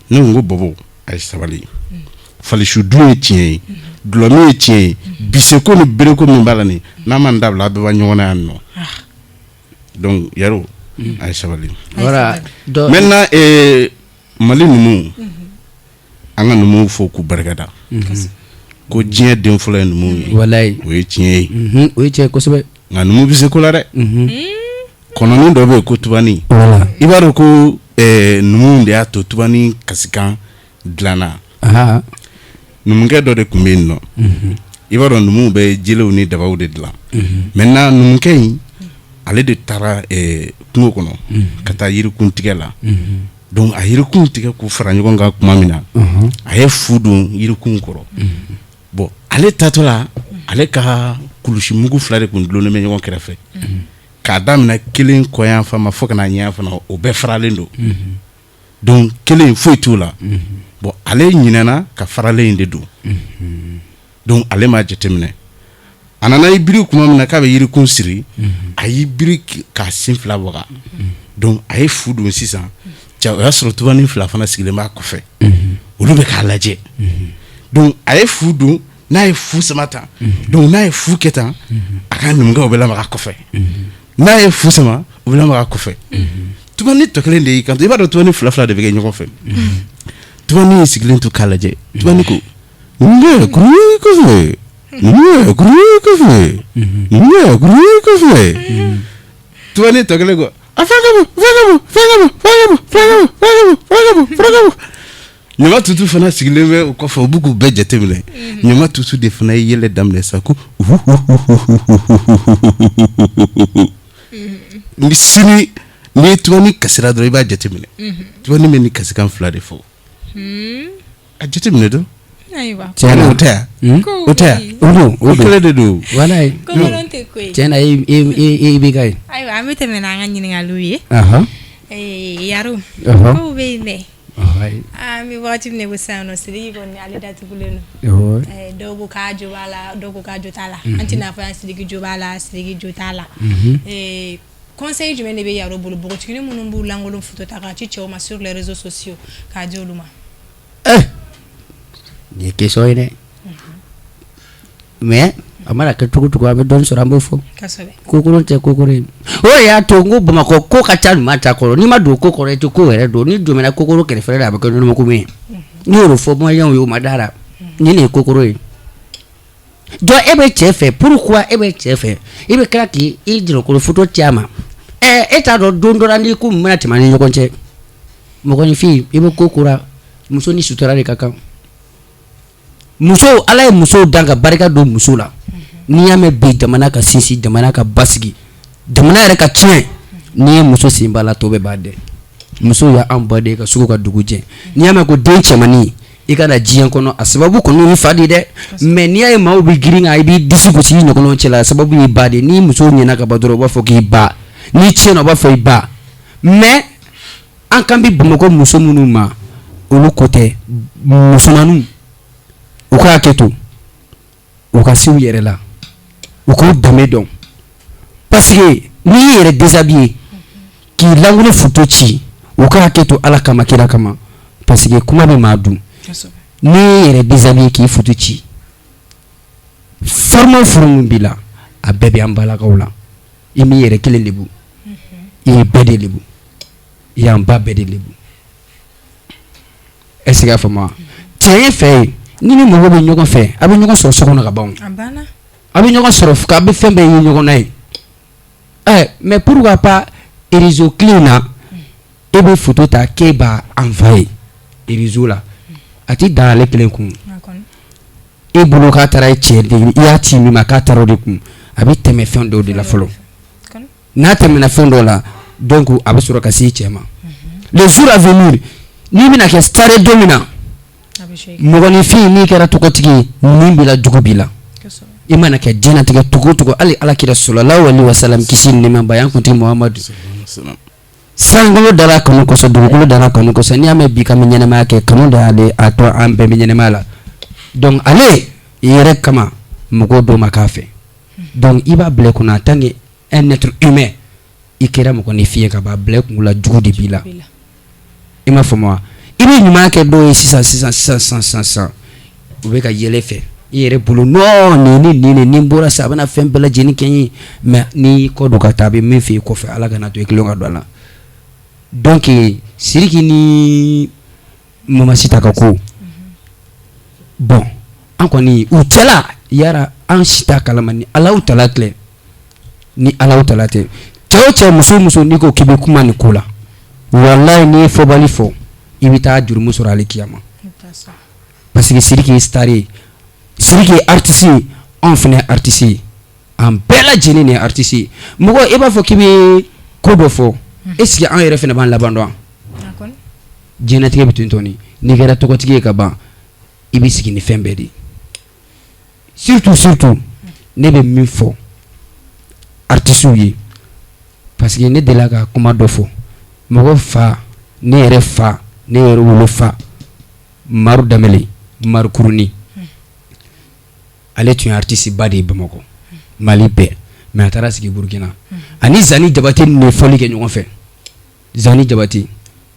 Ne ko bɔbɔ, a ye sabali. Falisu dun ye tiɲɛ ye, dɔlɔmin ye tiɲɛ ye, biseko ni bereko min b'a la nin, n'a ma dabila, a bɛɛ b'a ɲɔgɔn na yan nɔ. Donc yaro, a ye sabali. Voilà. Maintenant, Mali numuw, an ka numuw fo k'u barikada, ko diɲɛ den fɔlɔ ye numuw ye. Walayi. O ye tiɲɛ ye. O ye tiɲɛ kosɛbɛ. Nka numu bɛ se ko la dɛ. Kɔnɔnin dɔ bɛ yen ko tubani. Voilà. I b'a dɔn ko numuw de y'a to tubani kasikan dilanna. Numukɛ dɔ de tun bɛ yen nɔ. I b'a dɔn, numuw bɛ jelew ni dabaw de dilan. Maintenant, numukɛ in, ale de taara kungo kɔnɔ ka taa yirikun tigɛ la. Donc a yirikun tigɛ k'u fara ɲɔgɔn kan tuma min na, a ye fu don yirikun kɔrɔ. Bon, ale taatɔ la, ale ka kulusi mugu fila de tun dulonnen bɛ ɲɔgɔn kɛrɛfɛ, k'a daminɛ kelen kɔyan fan ma fo ka na ɲɛ fana, o bɛɛ faralen don. Donc kelen foyi t'o la. Bon, ale ɲinɛna ka faralen in de don. Donc ale m'a jateminɛ. A nana i biri tuma min na k'a bɛ yirikun siri, a y'i biri k'a sen fila waga. Donc a ye fu don sisan. Cɛ, o y'a sɔrɔ tubani fila fana sigilen b'a kɔfɛ. Olu bɛ k'a lajɛ. Donc a ye fu don, n'a ye fu sama tan, donc n'a ye fu kɛ tan, a ka numukɛw bɛ lamaga kɔfɛ. N'a ye fu sama, u bɛ lamaga kɔfɛ. Tubani tɔ kelen de y'i kanto, i b'a dɔn tubani fila fila de bɛ kɛ ɲɔgɔn fɛ. Tubani y'i sigilen to k'a lajɛ. Tubani ko: n kuru kɔfɛ, n kuru kɔfɛ, n kuru kɔfɛ. Tubani tɔ kelen ko: a fɛn ka bon, fɛn ka bon, fɛn ka bon, fɛn ka bon, fɛn ka bon, fɛn ka bon, fɛn ka bon, fɛn ka bon. Ɲama tutu fana sigilen bɛ o kɔfɛ, u b'u k'u bɛɛ jateminɛ. Ɲama tutu de fana ye yɛlɛ daminɛ sa ko: ni sini n'i ye tubani kasira dɔrɔn, i b'a jateminɛ, tubani bɛ ni kasikan fila de fɔ. A jateminɛ dɔn. Tiɲɛ o tɛ yan, o tɛ yan, o don, o kɛlɛ de don. Wala tiɲɛ na, e bɛ ka ye. Ayiwa, an bɛ tɛmɛ n'an ka ɲininkaliw ye. Yaro, kow bɛ yen dɛ. An bɛ wagati min na i ko sisan nɔ, Sidiki kɔni ale datugulen don. Dɔw ko k'a jo b'a la, dɔw ko k'a jo t'a la. An tɛna fɔ yan Sidiki jo b'a la, Sidiki jo t'a la. Conseil jumɛn de bɛ Yaro bolo, npogotiginin minnu b'u lankolon photo ta k'a ci cɛw ma sur les réseaux sociaux, k'a di olu ma? Nin ye question ye dɛ, mais a mana kɛ cogo cogo, an bɛ dɔɔnin sɔrɔ, an b'o fɔ. Kokoro tɛ kokoro ye. O de y'a to n ko Bamakɔ ko ka ca ɲuman ta kɔrɔ. N'i ma don ko kɔrɔ, i tɛ ko yɛrɛ dɔn. N'i donna kokoro kɛrɛfɛ la, a bɛ kɛ nɔnɔmugu ye. N'i y'o fɔ maliyɛnw ye, o ma da la. Nin de ye kokoro ye. Donc e bɛ cɛ fɛ, pourquoi e bɛ cɛ fɛ, i bɛ tila k'i jɔlɔkolo photo ci a ma? E t'a dɔn don dɔ la n'i ko mun bɛna tɛmɛ an ni ɲɔgɔn cɛ. Mɔgɔninfin, i bɛ ko ko la, muso ni sutura de ka kan. Muso, Ala ye musow dan ka barika don muso la. N'i y'a mɛn bi jamana ka sinsin, jamana ka basigi, jamana yɛrɛ ka tiɲɛ, n'i ye muso sen b'a la, tɔ bɛɛ b'a dɛ. Muso y'an ba de ye ka sugu ka dugu jɛ. N'i y'a mɛn ko den cɛmannin i ka na diɲɛ kɔnɔ, a sababu kɔni ye fa de dɛ. Mais n'i y'a ye maaw bɛ girin kan, i b'i disi gosi i ɲɔgɔnnaw cɛla, a sababu ye ba de ye. Ni muso ɲɛna ka ban dɔrɔn, u b'a fɔ k'i ba. N'i tiɲɛna, u b'a fɔ i ba. Mais an kan bɛ Bamakɔ muso minnu ma, olu ko tɛ. Musomaninw, u ka hakɛ to, u ka se u yɛrɛ la, u k'u danbe dɔn, parce que n'i y'i yɛrɛ déshabiller k'i lankolon photo ci, u ka hakɛ to Ala kama, kira kama, parce que kuma bɛ maa dun. N'i y'i yɛrɛ déshabiller k'i photo ci, forme o forme b'i la, a bɛɛ bɛ an balakaw la. I m'i yɛrɛ kelen lebu, i ye bɛɛ de lebu, i y'an ba bɛɛ de lebu. Est ce que y'a faamu wa? Cɛ ye fɛ ye, ni ni mɔgɔ bɛ ɲɔgɔn fɛ, a bɛ ɲɔgɔn sɔrɔ so kɔnɔ ka ban, a bɛ ɲɔgɔn sɔrɔ k'a bɛ fɛn bɛɛ ye ɲɔgɔn na ye. Mais pourquoi pas réseau clé na, e bɛ photo ta k'e b'a envoyer réseau la, a tɛ dan ale kelen kun. E bolo k'a taara e cɛ de, i y'a ci min ma k'a taara o de kun, a bɛ tɛmɛ fɛn dɔw de la fɔlɔ. N'a tɛmɛna fɛn dɔw la, donc a bɛ sɔrɔ ka se i cɛ ma. Le jour à venir, n'i bɛna kɛ star ye don min na, mɔgɔninfin, n'i kɛra tɔgɔtigi ye, nin b'i la, jugu b'i la. I mana kɛ diɲɛlatigɛ cogo o cogo, hali Ala kira sallallahu alaihi wasallam, kisi ni nɛɛma b'a ye, an kuntigi Muhamadu, sankolo dara kanu kosɔn, dugukolo dara kanu kosɔn. N'i y'a mɛn bi k'an bɛ ɲɛnamaya kɛ, kanu de y'ale a to an bɛɛ bɛ ɲɛnamaya la. Donc ale yɛrɛ kama mɔgɔw dɔw ma k'a fɛ. Donc i b'a bila i kunna, en tant que un être humain, i kɛra mɔgɔninfin ye ka ban, bila i kun la jugu de b'i la. I m'a faamu wa? I bɛ ɲuman kɛ dɔw ye sisan sisan sisan sisan sisan sisan, u bɛ ka yɛlɛ fɛ i yɛrɛ bolo, non, nin ni nin nin, ni n bɔra sisan, a bɛna fɛn bɛɛ lajɛlen kɛ n ye. Mais n'i y'i kɔ don ka taa, a bɛ min fɛ i kɔfɛ, Ala kana to i kelen ka don a la. Donc Sidiki ni Mama Sita ka ko, bon, an kɔni u cɛla yara, an si t'a kalama ni Alahu tala tɛ, ni Alahu tala tɛ. Cɛ o cɛ, muso o muso, n'i ko k'i bɛ kuma nin ko la, walayi, n'i ye fɔbali fɔ, i bɛ taa jurumu sɔrɔ ale kiyama, parce que Sidiki ye star ye, Sidiki ye artiste ye, anw fana ye artiste ye, an bɛɛ lajɛlen de ye artiste ye. Mɔgɔ i b'a fɔ k'i bɛ ko dɔ fɔ, est ce que an yɛrɛ fana b'an laban dɔn? Diɲɛlatigɛ bɛ ten tɔ. N'i kɛra tɔgɔtigi ye ka ban, i bɛ sigi ni fɛn bɛɛ de ye. Surtout, surtout, ne bɛ min fɔ artistes ye, parce que ne delila ka kuma dɔ fɔ mɔgɔ fa, ne yɛrɛ fa, ne yɛrɛ wolofa Maru Danbɛlɛ, Maru Kuruni, ale tun ye artiste ba de ye Bamakɔ, Mali bɛɛ, mais a taara sigi Burukina. Ani Zani Jabate ninnu ye fɔli kɛ ɲɔgɔn fɛ. Zani Jabate,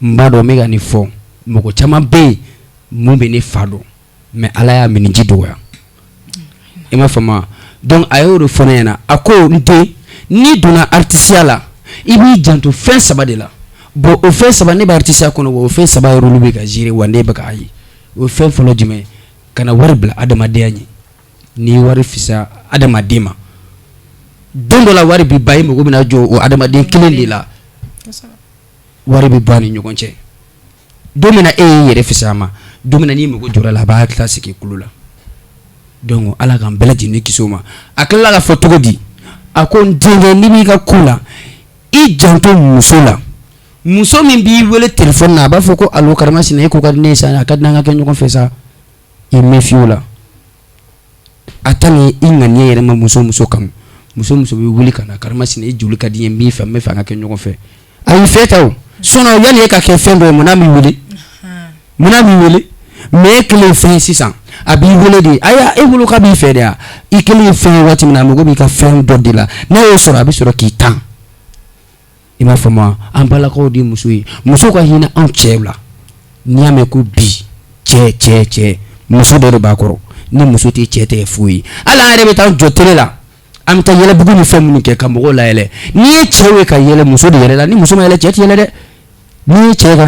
n b'a dɔn n bɛ ka nin fɔ, mɔgɔ caman bɛ yen. Mun bɛ ne fa dɔn, mais Ala y'a miniji dɔgɔya. I m'a faamu? Donc a y'o de fɔ ne ɲɛna. A ko: n den, n'i donna artisiya la, i b'i janto fɛn saba de la. Bon, o fɛn saba, ne bɛ artisiya kɔnɔ, wa o fɛn saba yɛrɛ, olu bɛ ka gérer, wa ne bɛ k'a ye. O fɛn fɔlɔ jumɛn? Kana wari bila adamadenya ɲɛ. N'i ye wari fisaya adamaden ma, don dɔ la wari bɛ ban, i mago bɛna jɔ o adamaden kelen de la. Wari bɛ bɔ a ni ɲɔgɔn cɛ. Don min na e y'i yɛrɛ fisaya ma, don min na n'i mago jɔra la, a b'a hakili sigi kulo la. Donc Ala k'an bɛɛ lajɛlen kisi o ma. A tilala ka fɔ cogo di? A ko: n denkɛ, n'i b'i ka ko la, i janto muso la. Muso min b'i wele téléphone na, a b'a fɔ ko: allo, karimasina, e ko ka di ne ye sa, a ka di n'an ka kɛ ɲɔgɔn fɛ sa, i méfie o la. A ta ni i ŋaniya yɛrɛ ma. Muso muso kanu, muso muso bɛ wuli ka na: karimasina, i joli ka di n ye, n b'i fɛ, n bɛ fɛ an ka kɛ ɲɔgɔn fɛ. A y'i fɛ ta o, sinon yanni e ka kɛ fɛn dɔ ye, munna b'i wele? Munna b'i wele? Mais e kelen fɛn sisan, a b'i wele de, ayiwa, e bolo k'a b'i fɛ de. Wa i kelen ye fɛn ye waati min na, a mago b'i ka fɛn dɔ de la. N'a y'o sɔrɔ, a bɛ sɔrɔ k'i tan. I m'a faamu wa? An balakaw de ye muso ye. Muso ka hinɛ anw cɛw la. N'i y'a mɛn ko bi cɛ, cɛ, cɛ, muso dɔ de b'a kɔrɔ. Ni muso tɛ, cɛ tɛ foyi ye. Hali an yɛrɛ bɛ taa jɔ télé la, an bɛ taa yɛlɛbugu ni fɛn minnu kɛ ka mɔgɔw layɛlɛ. N'i ye cɛw ye ka yɛlɛ, muso de yɛlɛ la. Ni muso ma yɛlɛ, cɛ tɛ yɛlɛ dɛ. N'i ye cɛ ka,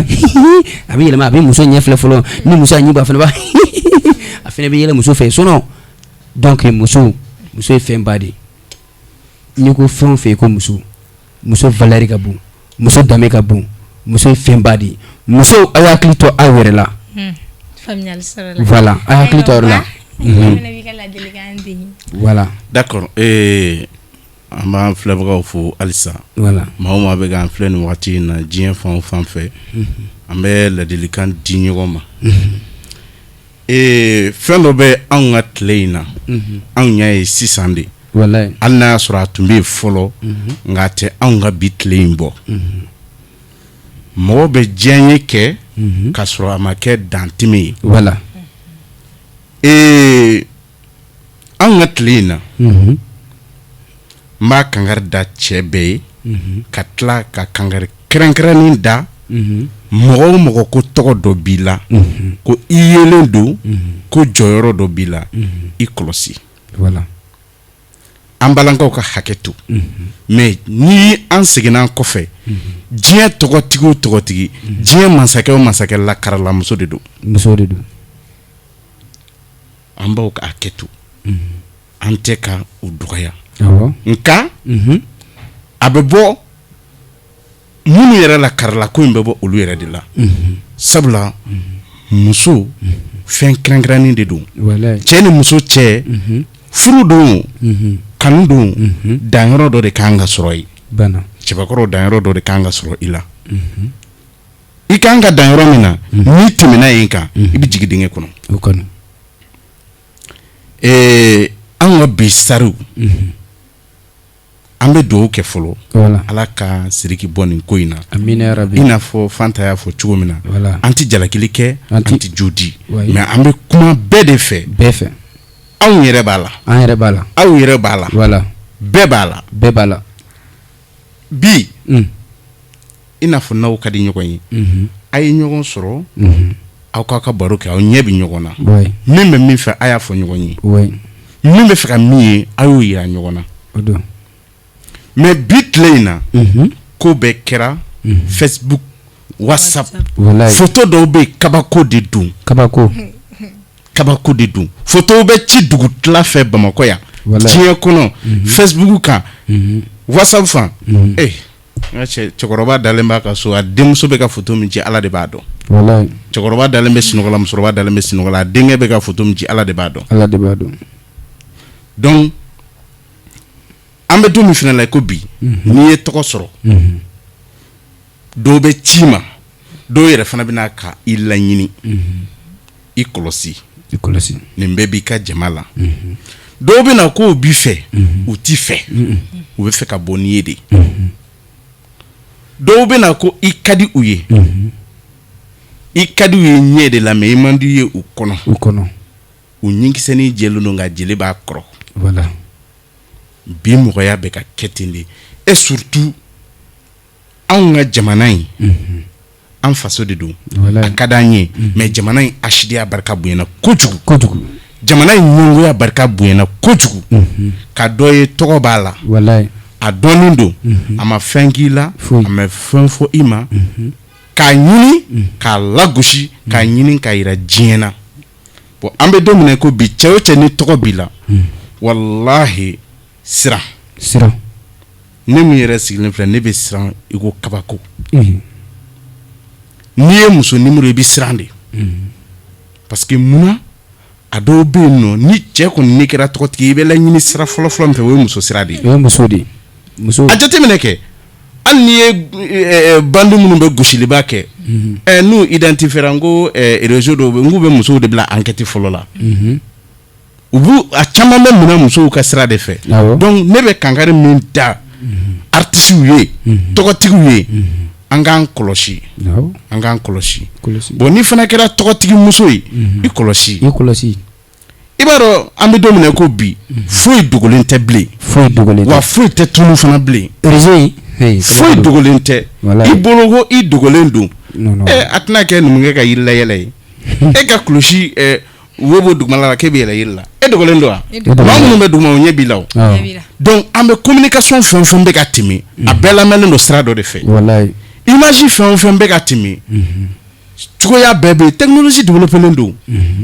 a bɛ yɛlɛma, a bɛ muso ɲɛ filɛ fɔlɔ. Ni muso y'a ɲɛ bɔ, a fana b'a, a fana bɛ yɛlɛ muso fɛ. Sinon, donc muso, muso ye fɛnba de ye. N'i ko fɛn o fɛn, ko muso, muso valeur ka bon, muso danbe ka bon, muso ye fɛnba de ye. Muso, aw hakili to aw yɛrɛ la. Faamuyali sɔrɔla. Voilà, aw hakili to aw yɛrɛ la. Fana b'i ka ladilikan di. Voilà. D'accord, an b'an filɛbagaw fo halisa. Maa o maa bɛ k'an filɛ nin wagati in na, diɲɛ fan o fan fɛ, an bɛ ladilikan di ɲɔgɔn ma. Fɛn dɔ bɛ anw ka tile in na, anw y'a ye sisan de. Hali n'a y'a sɔrɔ a tun bɛ yen fɔlɔ, nka a tɛ anw ka bi tile in bɔ. Mɔgɔ bɛ diɲɛ kɛ k'a sɔrɔ a ma kɛ dantɛmɛ ye. Anw ka tile in na, n b'a kangari da cɛ bɛɛ ye, ka tila ka kangari kɛrɛnkɛrɛnnen da mɔgɔ o mɔgɔ ko tɔgɔ dɔ b'i la, ko i yelen don, ko jɔyɔrɔ dɔ b'i la, i kɔlɔsi. An balakaw ka hakɛ to, mais ni an seginna an kɔfɛ, diɲɛ tɔgɔtigi o tɔgɔtigi, diɲɛ masakɛ o masakɛ, lakarala muso de don. Muso de don. An b'aw ka hakɛ to, an tɛ ka u dɔgɔya, nka a bɛ bɔ minnu yɛrɛ la, karila ko in bɛ bɔ olu yɛrɛ de la, sabula muso fɛn kɛrɛnkɛrɛnnen de don. Cɛ ni muso cɛ, furu don, kanu don, danyɔrɔ dɔ de kan ka sɔrɔ yen. Cɛbakɔrɔ, danyɔrɔ dɔ de kan ka sɔrɔ i la. I kan ka dan yɔrɔ min na, n'i tɛmɛna yen kan, i bɛ jigin dingɛ kɔnɔ. O kɔni. Anw ka bi stars, an bɛ dugawu kɛ fɔlɔ, Ala ka Sidiki bɔ nin ko in na. Amina yarabi. I n'a fɔ Fanta y'a fɔ cogo min na, an tɛ jalakili kɛ, an tɛ jo di, mais an bɛ kuma bɛɛ de fɛ. Bɛɛ fɛ. Anw yɛrɛ b'a la. An yɛrɛ b'a la. Aw yɛrɛ b'a la. Bɛɛ b'a la. Bɛɛ b'a la. Bi, i n'a fɔ n'aw ka di ɲɔgɔn ye, a ye ɲɔgɔn sɔrɔ, aw k'aw ka baro kɛ, aw ɲɛ bɛ ɲɔgɔn na. Min bɛ min fɛ, a y'a fɔ ɲɔgɔn ye. Min bɛ fɛ ka min ye, a y'o yira ɲɔgɔn na. O don. Mais bi tile in na, ko bɛɛ kɛra Facebook, WhatsApp. Photo dɔw bɛ yen, kabako de don. Kabako. Kabako de don. Photo bɛ ci dugu tila fɛ Bamakɔ yan, diɲɛ kɔnɔ, Facebook kan, WhatsApp fan. N ka cɛ, cɛkɔrɔba dalen b'a ka so, a denmuso bɛ ka photo min ci, Ala de b'a dɔn. Cɛkɔrɔba dalen bɛ sunɔgɔ la, musokɔrɔba dalen bɛ sunɔgɔ la, a denkɛ bɛ ka photo min ci, Ala de b'a dɔn. Ala de b'a dɔn. Donc an bɛ don min fana la, ko bi, n'i ye tɔgɔ sɔrɔ, dɔw bɛ ci ma, dɔw yɛrɛ fana bɛna ka i laɲini. I kɔlɔsi. I kɔlɔsi. Nin bɛɛ b'i ka jama la. Dɔw bɛ na k'o b'i fɛ, u t'i fɛ, u bɛ fɛ ka bɔ n'i ye de. Dɔw bɛ na ko i ka di u ye, i ka di u ye ɲɛ de la, mais i man di u ye u kɔnɔ. U kɔnɔ. U ɲinkisɛnin jɛlen don, nka jeli b'a kɔrɔ. Bi mɔgɔya bɛ ka kɛ ten de. Et surtout anw ka jamana in. An faso de don, a ka d'an ye, mais jamana in asidiya barika bonyana kojugu kojugu, jamana in ɲɛngoya barika bonyana kojugu. Ka dɔ ye tɔgɔ b'a la, a dɔnnen don, a ma fɛn k'i la, a ma fɛn fɔ i ma, k'a ɲini k'a lagosi, k'a ɲini k'a yira diɲɛ na. Bon, an bɛ don min na ko bi, cɛ o cɛ ni tɔgɔ b'i la, walahi, siran. Siran. Ne min yɛrɛ sigilen filɛ, ne bɛ siran i ko kabako. N'i ye muso numéro ye, i bɛ siran de, parce que munna? A dɔw bɛ yen nɔ, ni cɛ kɔni n'i kɛra tɔgɔtigi, i bɛ laɲini sira fɔlɔfɔlɔ min fɛ, o ye muso sira de ye. O ye muso de ye, muso. A jateminɛ kɛ, hali n'i ye bandi minnu bɛ gosiliba kɛ, n'u identifiera, n ko réseau dɔw bɛ, n k'u bɛ musow de bila enquête fɔlɔ la. U b'u a caman bɛ minɛ musow ka sira de fɛ. Donc ne bɛ kankari min da artistes ye, tɔgɔtigiw ye, an k'an kɔlɔsi, an k'an kɔlɔsi. Bon, n'i fana kɛra tɔgɔtigi muso ye, i kɔlɔsi. I kɔlɔsi. I b'a dɔn, an bɛ don min na ko bi, foyi dogolen tɛ bilen. Foyi dogolen. Wa foyi tɛ tunu fana bilen. Réseau in. Foyi dogolen tɛ. I bolo ko i dogolen don, a tɛna kɛ numukɛ ka yiri layɛlɛ ye. E ka kulusi wo b'o dugumala la, k'e bɛ yɛlɛ yiri la, e dogolen don wa? Maa minnu bɛ duguma, o ɲɛ b'i la o. Donc an bɛ communication fɛn o fɛn bɛ ka tɛmɛ, a bɛɛ lamɛnnen don sira dɔ de fɛ. Image fɛn o fɛn bɛ ka tɛmɛ, cogoya bɛɛ bɛ yen, technologie développélen don,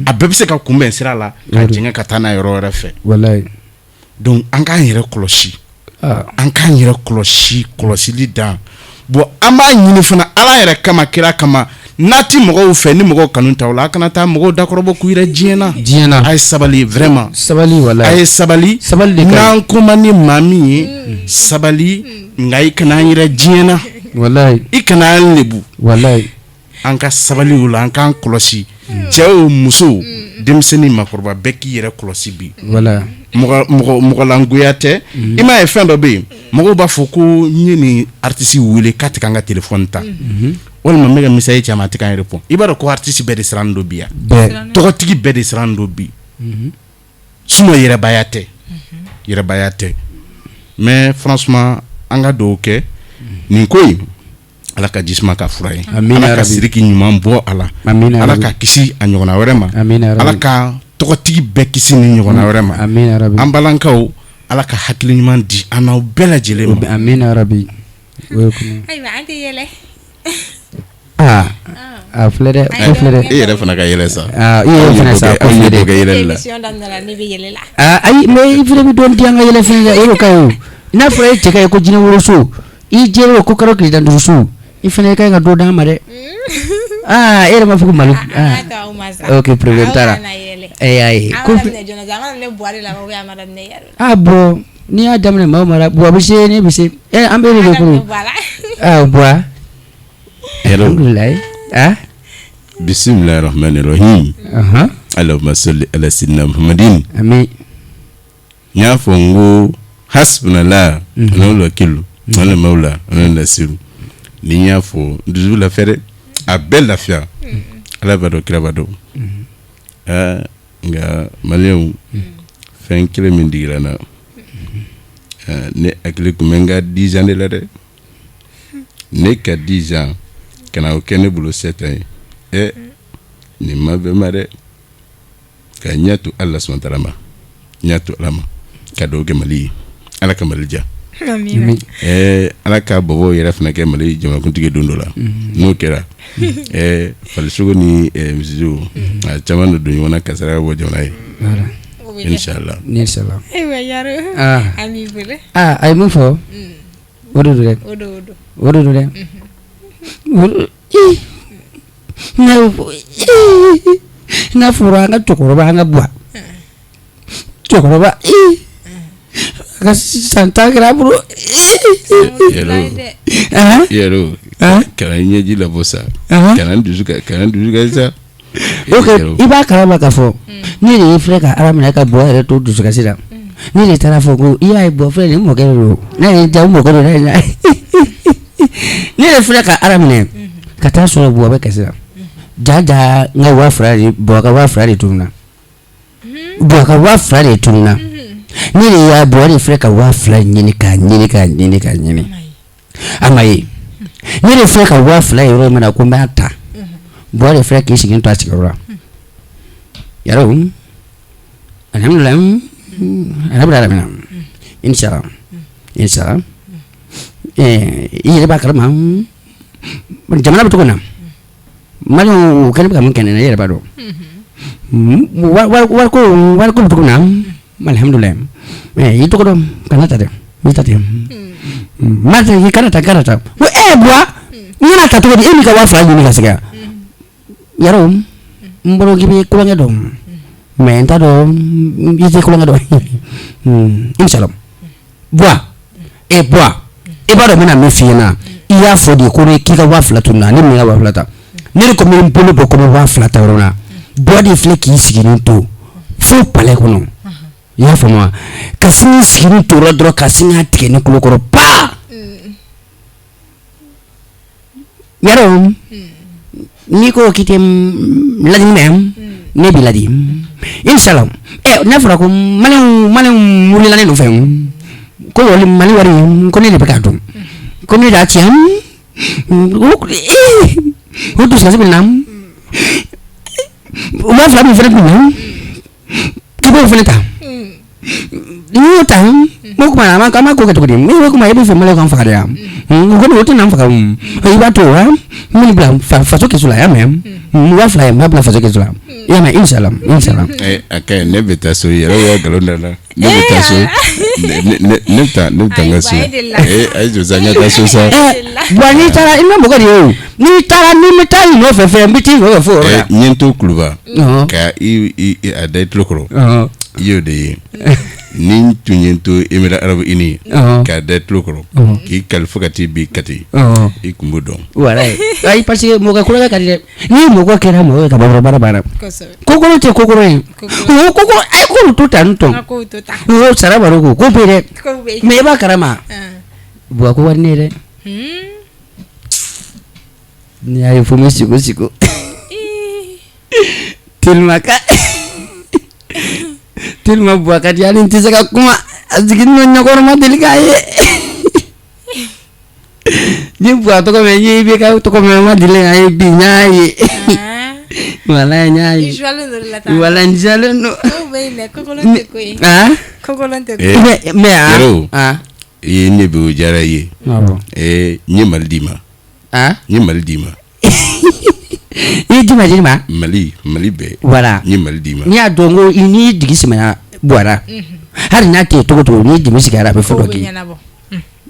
a bɛɛ bɛ se ka kunbɛn sira la ka jɛngɛ ka taa n'a yɔrɔ wɛrɛ fɛ. Donc an k'an yɛrɛ kɔlɔsi, an k'an yɛrɛ kɔlɔsi, kɔlɔsili dan. Bon, an b'a ɲini fana Ala yɛrɛ kama, kira kama, n'a ti mɔgɔw fɛ, ni mɔgɔw kanu t'aw la, a kana taa mɔgɔw dakɔrɔbɔ k'u yɛrɛ diɲɛ na. Diɲɛ na. A ye sabali vraiment. Sabali, walayi. A ye sabali. Sabali de ka ɲi. N'an ko man di maa min ye, sabali, nka i kana an yɛrɛ diɲɛ na. Walayi. I kana an lebu. Walayi. An ka sabali o la, an k'an kɔlɔsi, cɛw, musow, denmisɛnnin, maakɔrɔba, bɛɛ k'i yɛrɛ kɔlɔsi bi. Mɔgɔlangoya tɛ. I m'a ye, fɛn dɔ bɛ yen, mɔgɔw b'a fɔ ko n ye nin artiste wele k'a tɛ ka n ka téléphone ta, walima n bɛ ka message ci a ma, a tɛ ka n répond. I b'a dɔn ko artiste bɛɛ de sirannen don bi yan, tɔgɔtigi bɛɛ de sirannen don bi. Sinon yɛrɛbaya tɛ, yɛrɛbaya tɛ. Mais franchement, an ka dugawu kɛ nin ko in, Ala ka jisuma ka fura ye, Ala ka siriki ɲuman bɔ a la, Ala ka kisi a ɲɔgɔnna wɛrɛ ma, Ala ka tɔgɔtigi bɛɛ kisi ni ɲɔgɔnna wɛrɛ ma. An balankaw, Ala ka hakili ɲuman di an n'aw bɛɛ lajɛlen ma. Amina rabi. Ayiwa, an tɛ yɛlɛ. Aa, a filɛ dɛ, ko filɛ dɛ. E yɛrɛ fana ka yɛlɛ sa. Aa, i yɛrɛ fana sa, ko filɛ dɛ. Yɛlɛ la. Émission daminɛ, ne bɛ yɛlɛ la. Aa, ayi, mais i fana bɛ dɔɔnin di an ka yɛlɛ fɛn kan, e ko ka ɲi o. N'a fɔra e cɛ ka ye ko jinɛ woloso, i jɛlen ko kalo tile 15 su, i fana ka ɲi ka dɔ d'an ma dɛ. Aa, e yɛrɛ m'a fɔ ko Mali. Aa, ok, problème t'a la. Ee, ayi ko. Ah bon, n'i y'a daminɛ maa o maa la, Buwa bɛ se, ne bɛ se, ɛ, an bɛɛ de bɛ kuru. Ah, Buwa. Alhamdulilayi. Ah. Bisimilahi rahmani rahim. Allahumma salli ala sayyidina Muhammadin. Amin. N y'a fɔ n ko hasbunallah wa ni'mal wakil wa ni'mal mawla wa ni'man nasiru. Ni n y'a fɔ, n dusu lafiya dɛ, a bɛɛ lafiya. Ala b'a dɔn, kira b'a dɔn. Aa, nka maliyɛnw, fɛn kelen min digira n na, ne hakili tun bɛ n ka 10 ans de la dɛ. Ne ka 10 ans ka na o kɛ ne bolo 7 ans ye. Ɛ, nin ma bɛn ma dɛ. Ka ɲɛ to Ala subahana taala ma, ɲɛ to Ala ma, ka dugawu kɛ Mali ye, Ala ka Mali diya. Ala ka bɔbɔw yɛrɛ fana kɛ Mali jamanakuntigi don dɔ la. N'o kɛra, falisogo ni misisogo, a caman de don ɲɔgɔn na ka saraka bɔ jamana ye. Inshallah. Inshallah. Aa, a ye mun fɔ? O de don dɛ. O de don dɛ. N'a fɔra an ka cɛkɔrɔba, an ka Buwa cɛkɔrɔba, a ka san 10 kɛra a bolo. Yɛrɛ, kana ɲɛji labɔ sa, kana dusu kana dusu kasi sa. Ok, i b'a kalama k'a fɔ ne de ye filɛ ka Ala minɛ ka Buwa yɛrɛ to dusukasi la. Ne de taara fɔ ko i y'a ye, Buwa filɛ nin mɔkɛ de don, ne ye ja mɔkɛ don, ne de filɛ ka Ala minɛ ka taa sɔrɔ Buwa bɛ kasi la. Ja ja, n ka 2000 de, Buwa ka 2000 de tununna, Buwa ka 2000 de tununna. Ne de y'a, Buwa de filɛ ka 2000 ɲini k'a ɲini k'a ɲini k'a ɲini, a ma ye. Ne de filɛ ka 2000 ye yɔrɔ min na ko n b'a ta, Buwa de filɛ k'i sigi to a sigiyɔrɔ la. Yɛrɛw, alhamdulilayi, rabbil alamina, inshallah, inshallah. I yɛrɛ b'a kalama jamana bɛ cogo min na, Maliyɛnw kɛlen bɛ ka min kɛ ne na, i yɛrɛ b'a dɔn. Wariko wariko bɛ cogo min na, alhamdulilayi. I tɔgɔ dɔn, kana ta dɛ, i ta tɛ ma i kana ta, kana ta. Ko Buwa, n kana ta cogo di? E m'i ka 2000 ɲini ka segin yɛrɛ. N bolo k'i bɛ kulonkɛ dɔn, mais n t'a dɔn i tɛ kulonkɛ dɔn. Inshallah. Buwa, e Buwa, i b'a dɔn n bɛna min f'i ɲɛna. I y'a fɔ de ko k'i ka 2000 tununa, ne min ka 2000 ta, ne de ko n bɛ n bolo bɔ ko n bɛ 2000 ta yɔrɔ min na, Buwa de filɛ k'i sigilen to fo palais kɔnɔ. I y'a faamu wa? Ka sini sigilen to la dɔrɔn, ka sin k'a tigɛ ne tulo kɔrɔ pa. Yɛrɛ, n'i ko k'i tɛ ladili mɛn, ne b'i ladi. Inshallah. N'a fɔra ko Maliyɛnw wulila ne nɔfɛ ko Mali wari, ko ne de bɛ k'a dun, ko ne de y'a tiɲɛ, o dusukasi bɛ na. 2000 min fana tun k'i b'o fana ta, n'i y'o ta, o tuma an b'a ko kɛ cogo di? O tuma e bɛ fɛ Maliyɛnw k'an faga de wa? O kɔni o tɛna an faga. I b'a to wa, n bɛ bila faso kɛsu la. I y'a mɛn? 2000 ye, n b'a bila faso kɛsu la. I y'a mɛn? Inshallah, inshallah. A ka ɲi, ne bɛ taa so. Yɛrɛ y'a nkalon da la. Ne bɛ taa so, ne bɛ taa, ne bɛ taa n ka so. A ye jɔ sa, n ka taa so sa. Buwa, n'i taara, i ma mɔgɔ de ye o. N'i taara, ni n bɛ taa i nɔfɛ fɛn, n bɛ t'i nɔfɛ fo o yɔrɔ la. N ye n to Kuluba ka i a da i tulo kɔrɔ, i y'o de ye. Ni n tun ye n to Émirats Arabes Unis k'a da i tulo kɔrɔ k'i kali fo ka t'i bi Kati, i kun b'o dɔn. Walayi, ayi, parce que mɔgɔ kulonkɛ ka di dɛ. Ni mɔgɔ kɛra mɔgɔ ye ka ban dɔrɔn, baara banna. Kokolo tɛ kokolo ye, o koko a ye k'olu to tan tɔn, o sara baro ko ko bɛ yen dɛ. Mais i b'a kalama, Buwa ko wari ne ye dɛ. N'i y'a ye fo n bɛ siko siko tellement ka tellement Buwa ka di, hali n tɛ se ka kuma. A sigilen don ɲɛkɔrɔ, ma deli k'a ye. N ye Buwa tɔgɔ mɛn, n ye IBK tɔgɔ mɛn, n ma deli k'a ye. Bi n y'a ye, walayi n y'a ye, walayi n jalen don. Mais ah, i ye ne bɛ o diyara i ye. N ye Mali d'i ma. N ye Mali d'i ma. I ye jumɛn di ma? Mali, Mali bɛɛ. Voilà. N ye Mali d'i ma. N'i y'a dɔn ko n'i jigi sɛmɛna Buwa la, hali n'a tɛ yen cogo o cogo, n'i jigi sigira a bɛ fɛn dɔ k'i ye.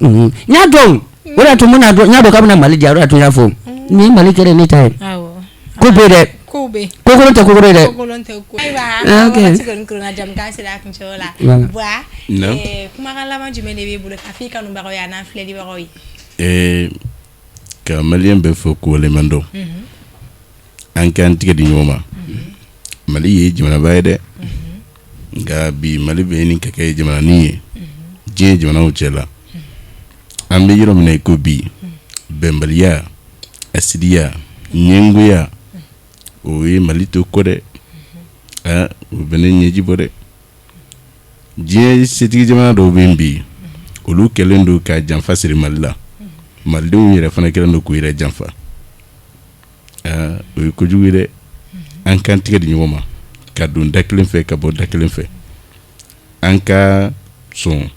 N y'a dɔn, o de y'a to n bɛna dɔn, n y'a dɔn k'a bɛna Mali di yan, o de y'a to n y'a fɔ nin ye Mali kɛlen ne ta ye. Ko bɛ yen dɛ, kokolon tɛ kokolo ye dɛ. Ayiwa, wagati kɔni koronna, jamukan sera a kuncɛyɔrɔ la. Buwa, kumakan laban jumɛn de b'e bolo ka f'i kanubagaw ye an'an filɛlibagaw ye? Ka maliyɛn bɛɛ fo k'u waleɲuman dɔn. An k'an tigɛ di ɲɔgɔn ma. Mali ye jamanaba ye dɛ, nka bi Mali bɛ ɲini ka kɛ jamananin ye diɲɛ jamanaw cɛ la. An bɛ yɔrɔ min na i ko bi, bɛnbaliya, asidiya, ɲɛngoya, o ye Mali to kɔ dɛ. O bɛ ne ɲɛji bɔ dɛ. Diɲɛ setigi jamana dɔw bɛ yen bi, olu kɛlen don ka janfa siri Mali la. Malidenw yɛrɛ fana kɛlen don k'u yɛrɛ janfa. O ye kojugu ye dɛ. An k'an tigɛ di ɲɔgɔn ma ka don da kelen fɛ, ka bɔ da kelen fɛ. An ka sɔn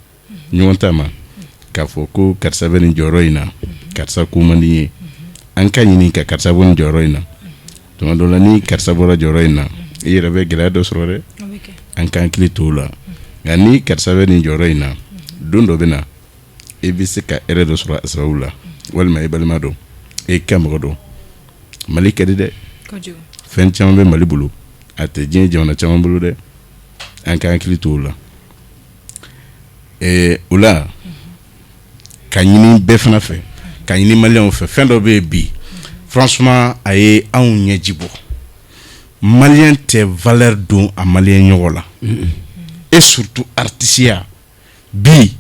ɲɔgɔn ta ma k'a fɔ ko karisa bɛ nin jɔyɔrɔ in na, karisa ko man di n ye. An ka ɲini ka karisa bɔ nin jɔyɔrɔ in na. Tuma dɔ la, ni karisa bɔra jɔyɔrɔ in na, i yɛrɛ bɛ gɛlɛya dɔ sɔrɔ dɛ. An k'an hakili to o la. Nka ni karisa bɛ nin jɔyɔrɔ in na, don dɔ bɛ na, i bɛ se ka hɛrɛ dɔ sɔrɔ a sababu la, walima i balima dɔ, e ka mɔgɔ dɔ. Mali ka di dɛ, fɛn caman bɛ Mali bolo, a tɛ diɲɛ jamana caman bolo dɛ. An k'an hakili to o la. O la, ka ɲini bɛɛ fana fɛ, ka ɲini maliyɛnw fɛ, fɛn dɔ bɛ yen bi, franchement, a ye anw ɲɛji bɔ. Maliyɛn tɛ valeur don a maliyɛn ɲɔgɔn la, et surtout artisiya. Bi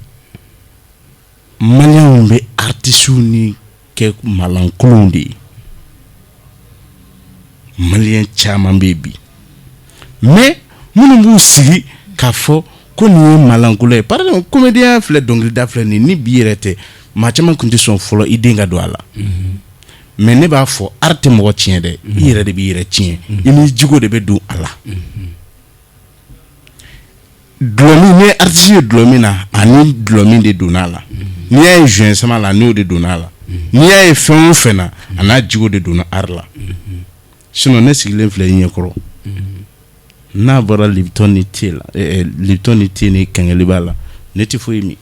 maliyɛnw bɛ artisiw ni kɛ malankolonw de ye. Maliyɛn caman bɛ yen bi, mais minnu b'u sigi k'a fɔ ko nin ye malankolon ye, par exemple comédien filɛ, dɔnkilida filɛ nin ni bi yɛrɛ tɛ. Maa caman tun tɛ sɔn fɔlɔ i den ka don a la. Mais ne b'a fɔ, art tɛ mɔgɔ tiɲɛ dɛ, i yɛrɛ de b'i yɛrɛ tiɲɛ. I ni jogo de bɛ don a la. Dɔlɔmin, ni artiste ye dɔlɔ min na, ani dɔlɔmin de donna a la. N'i y'a ye joint sama la, n'o de donna a la. N'i y'a ye fɛn o fɛn na, a n'a jogo de donna art la. Sinon ne sigilen filɛ i ɲɛkɔrɔ, n'a bɔra Lipton ni thé la, Lipton ni thé ni kɛnkɛliba la, ne tɛ foyi min.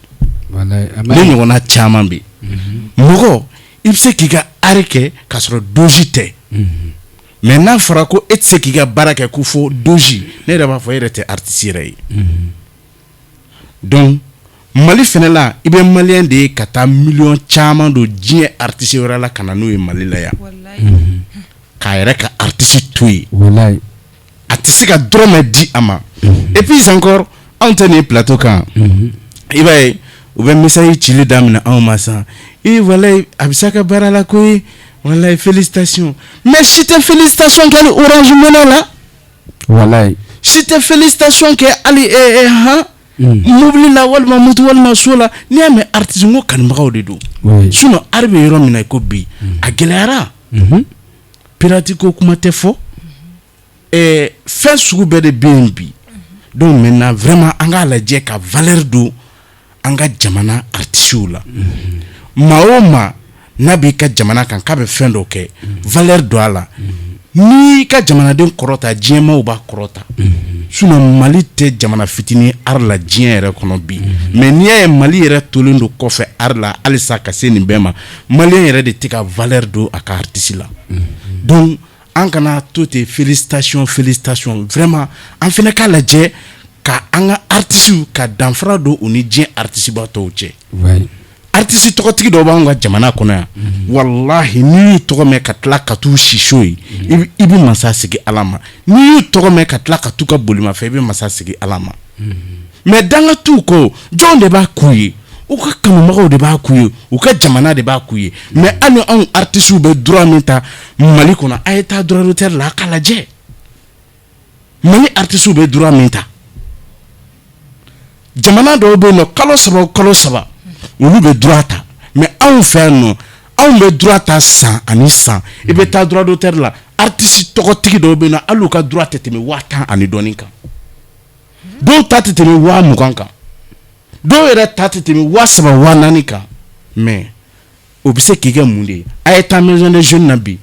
Ne ɲɔgɔnna caman bɛ yen. Mɔgɔ, i bɛ se k'i ka art kɛ k'a sɔrɔ dose tɛ. Mais n'a fɔra ko e tɛ se k'i ka baara kɛ ko fo dose, ne yɛrɛ b'a fɔ e yɛrɛ tɛ artiste yɛrɛ ye. Donc Mali fɛnɛ la, i bɛ malien de ye ka taa miliyɔn caman don diɲɛ artiste wɛrɛ la ka na n'o ye Mali la yan, k'a yɛrɛ ka artiste to yen, a tɛ se ka dɔrɔmɛ di a ma. Et puis encore, anw tɛ nin plateau kan, i b'a ye u bɛ message cili daminɛ anw ma sisan: ee, walayi, a bɛ se a ka baara la koyi, walayi, félicitation. Mais si tɛ félicitation kɛ hali Orange Money la, si tɛ félicitation kɛ hali han mobili la, walima moto, walima so la. N'i y'a mɛn artiste, n ko kanubagaw de don. Sinon art bɛ yɔrɔ min na i ko bi, a gɛlɛyara. Pirate ko kuma tɛ fɔ, fɛn sugu bɛɛ de bɛ yen bi. Donc maintenant, vraiment, an k'a lajɛ ka valeur don an ka jamana artistes la. Maa o maa n'a b'i ka jamana kan k'a bɛ fɛn dɔ kɛ, valeur don a la. N'i ka jamanaden kɔrɔta, diɲɛmaaw b'a kɔrɔta. Sinon Mali tɛ jamana fitinin art la diɲɛ yɛrɛ kɔnɔ bi. Mais n'i y'a ye Mali yɛrɛ tolen don kɔfɛ art la halisa ka se nin bɛɛ ma, malien yɛrɛ de tɛ ka valeur don a ka artiste la. Donc an kana to ten, félicitation, félicitation. Vraiment, an fana k'a lajɛ ka an ka artistes ka danfara don u ni diɲɛ artiste ba tɔw cɛ. Artiste tɔgɔtigi dɔw b'anw ka jamana kɔnɔ yan, walahi, n'i y'u tɔgɔ mɛn ka tila ka t'u siso ye, i bɛ masa sigi Ala ma. N'i y'u tɔgɔ mɛn ka tila ka t'u ka bolimafɛn, i bɛ masa sigi Ala ma. Mais danga t'u kɔ. Jɔn de b'a k'u ye? U ka kanubagaw de b'a k'u ye, u ka jamana de b'a k'u ye. Mais hali anw artistes bɛ droit min ta Mali kɔnɔ, a ye taa droit d'auteur la, a k'a lajɛ Mali artistes bɛ droit min ta. Jamana dɔw bɛ yen nɔ, kalo 3 o kalo 3, olu bɛ droit ta. Mais anw fɛ yan nɔ, anw bɛ droit ta san ani san. I bɛ taa droit d'auteur la, artiste tɔgɔtigi dɔw bɛ yen nɔ, hali u ka droit tɛ tɛmɛ 10 000 ani dɔɔnin kan. Dɔw ta tɛ tɛmɛ 20 000 kan, dɔw yɛrɛ ta tɛ tɛmɛ 3000, 4000 kan. Mais o bɛ se k'i kɛ mun de ye? A ye taa maison des jeunes na bi,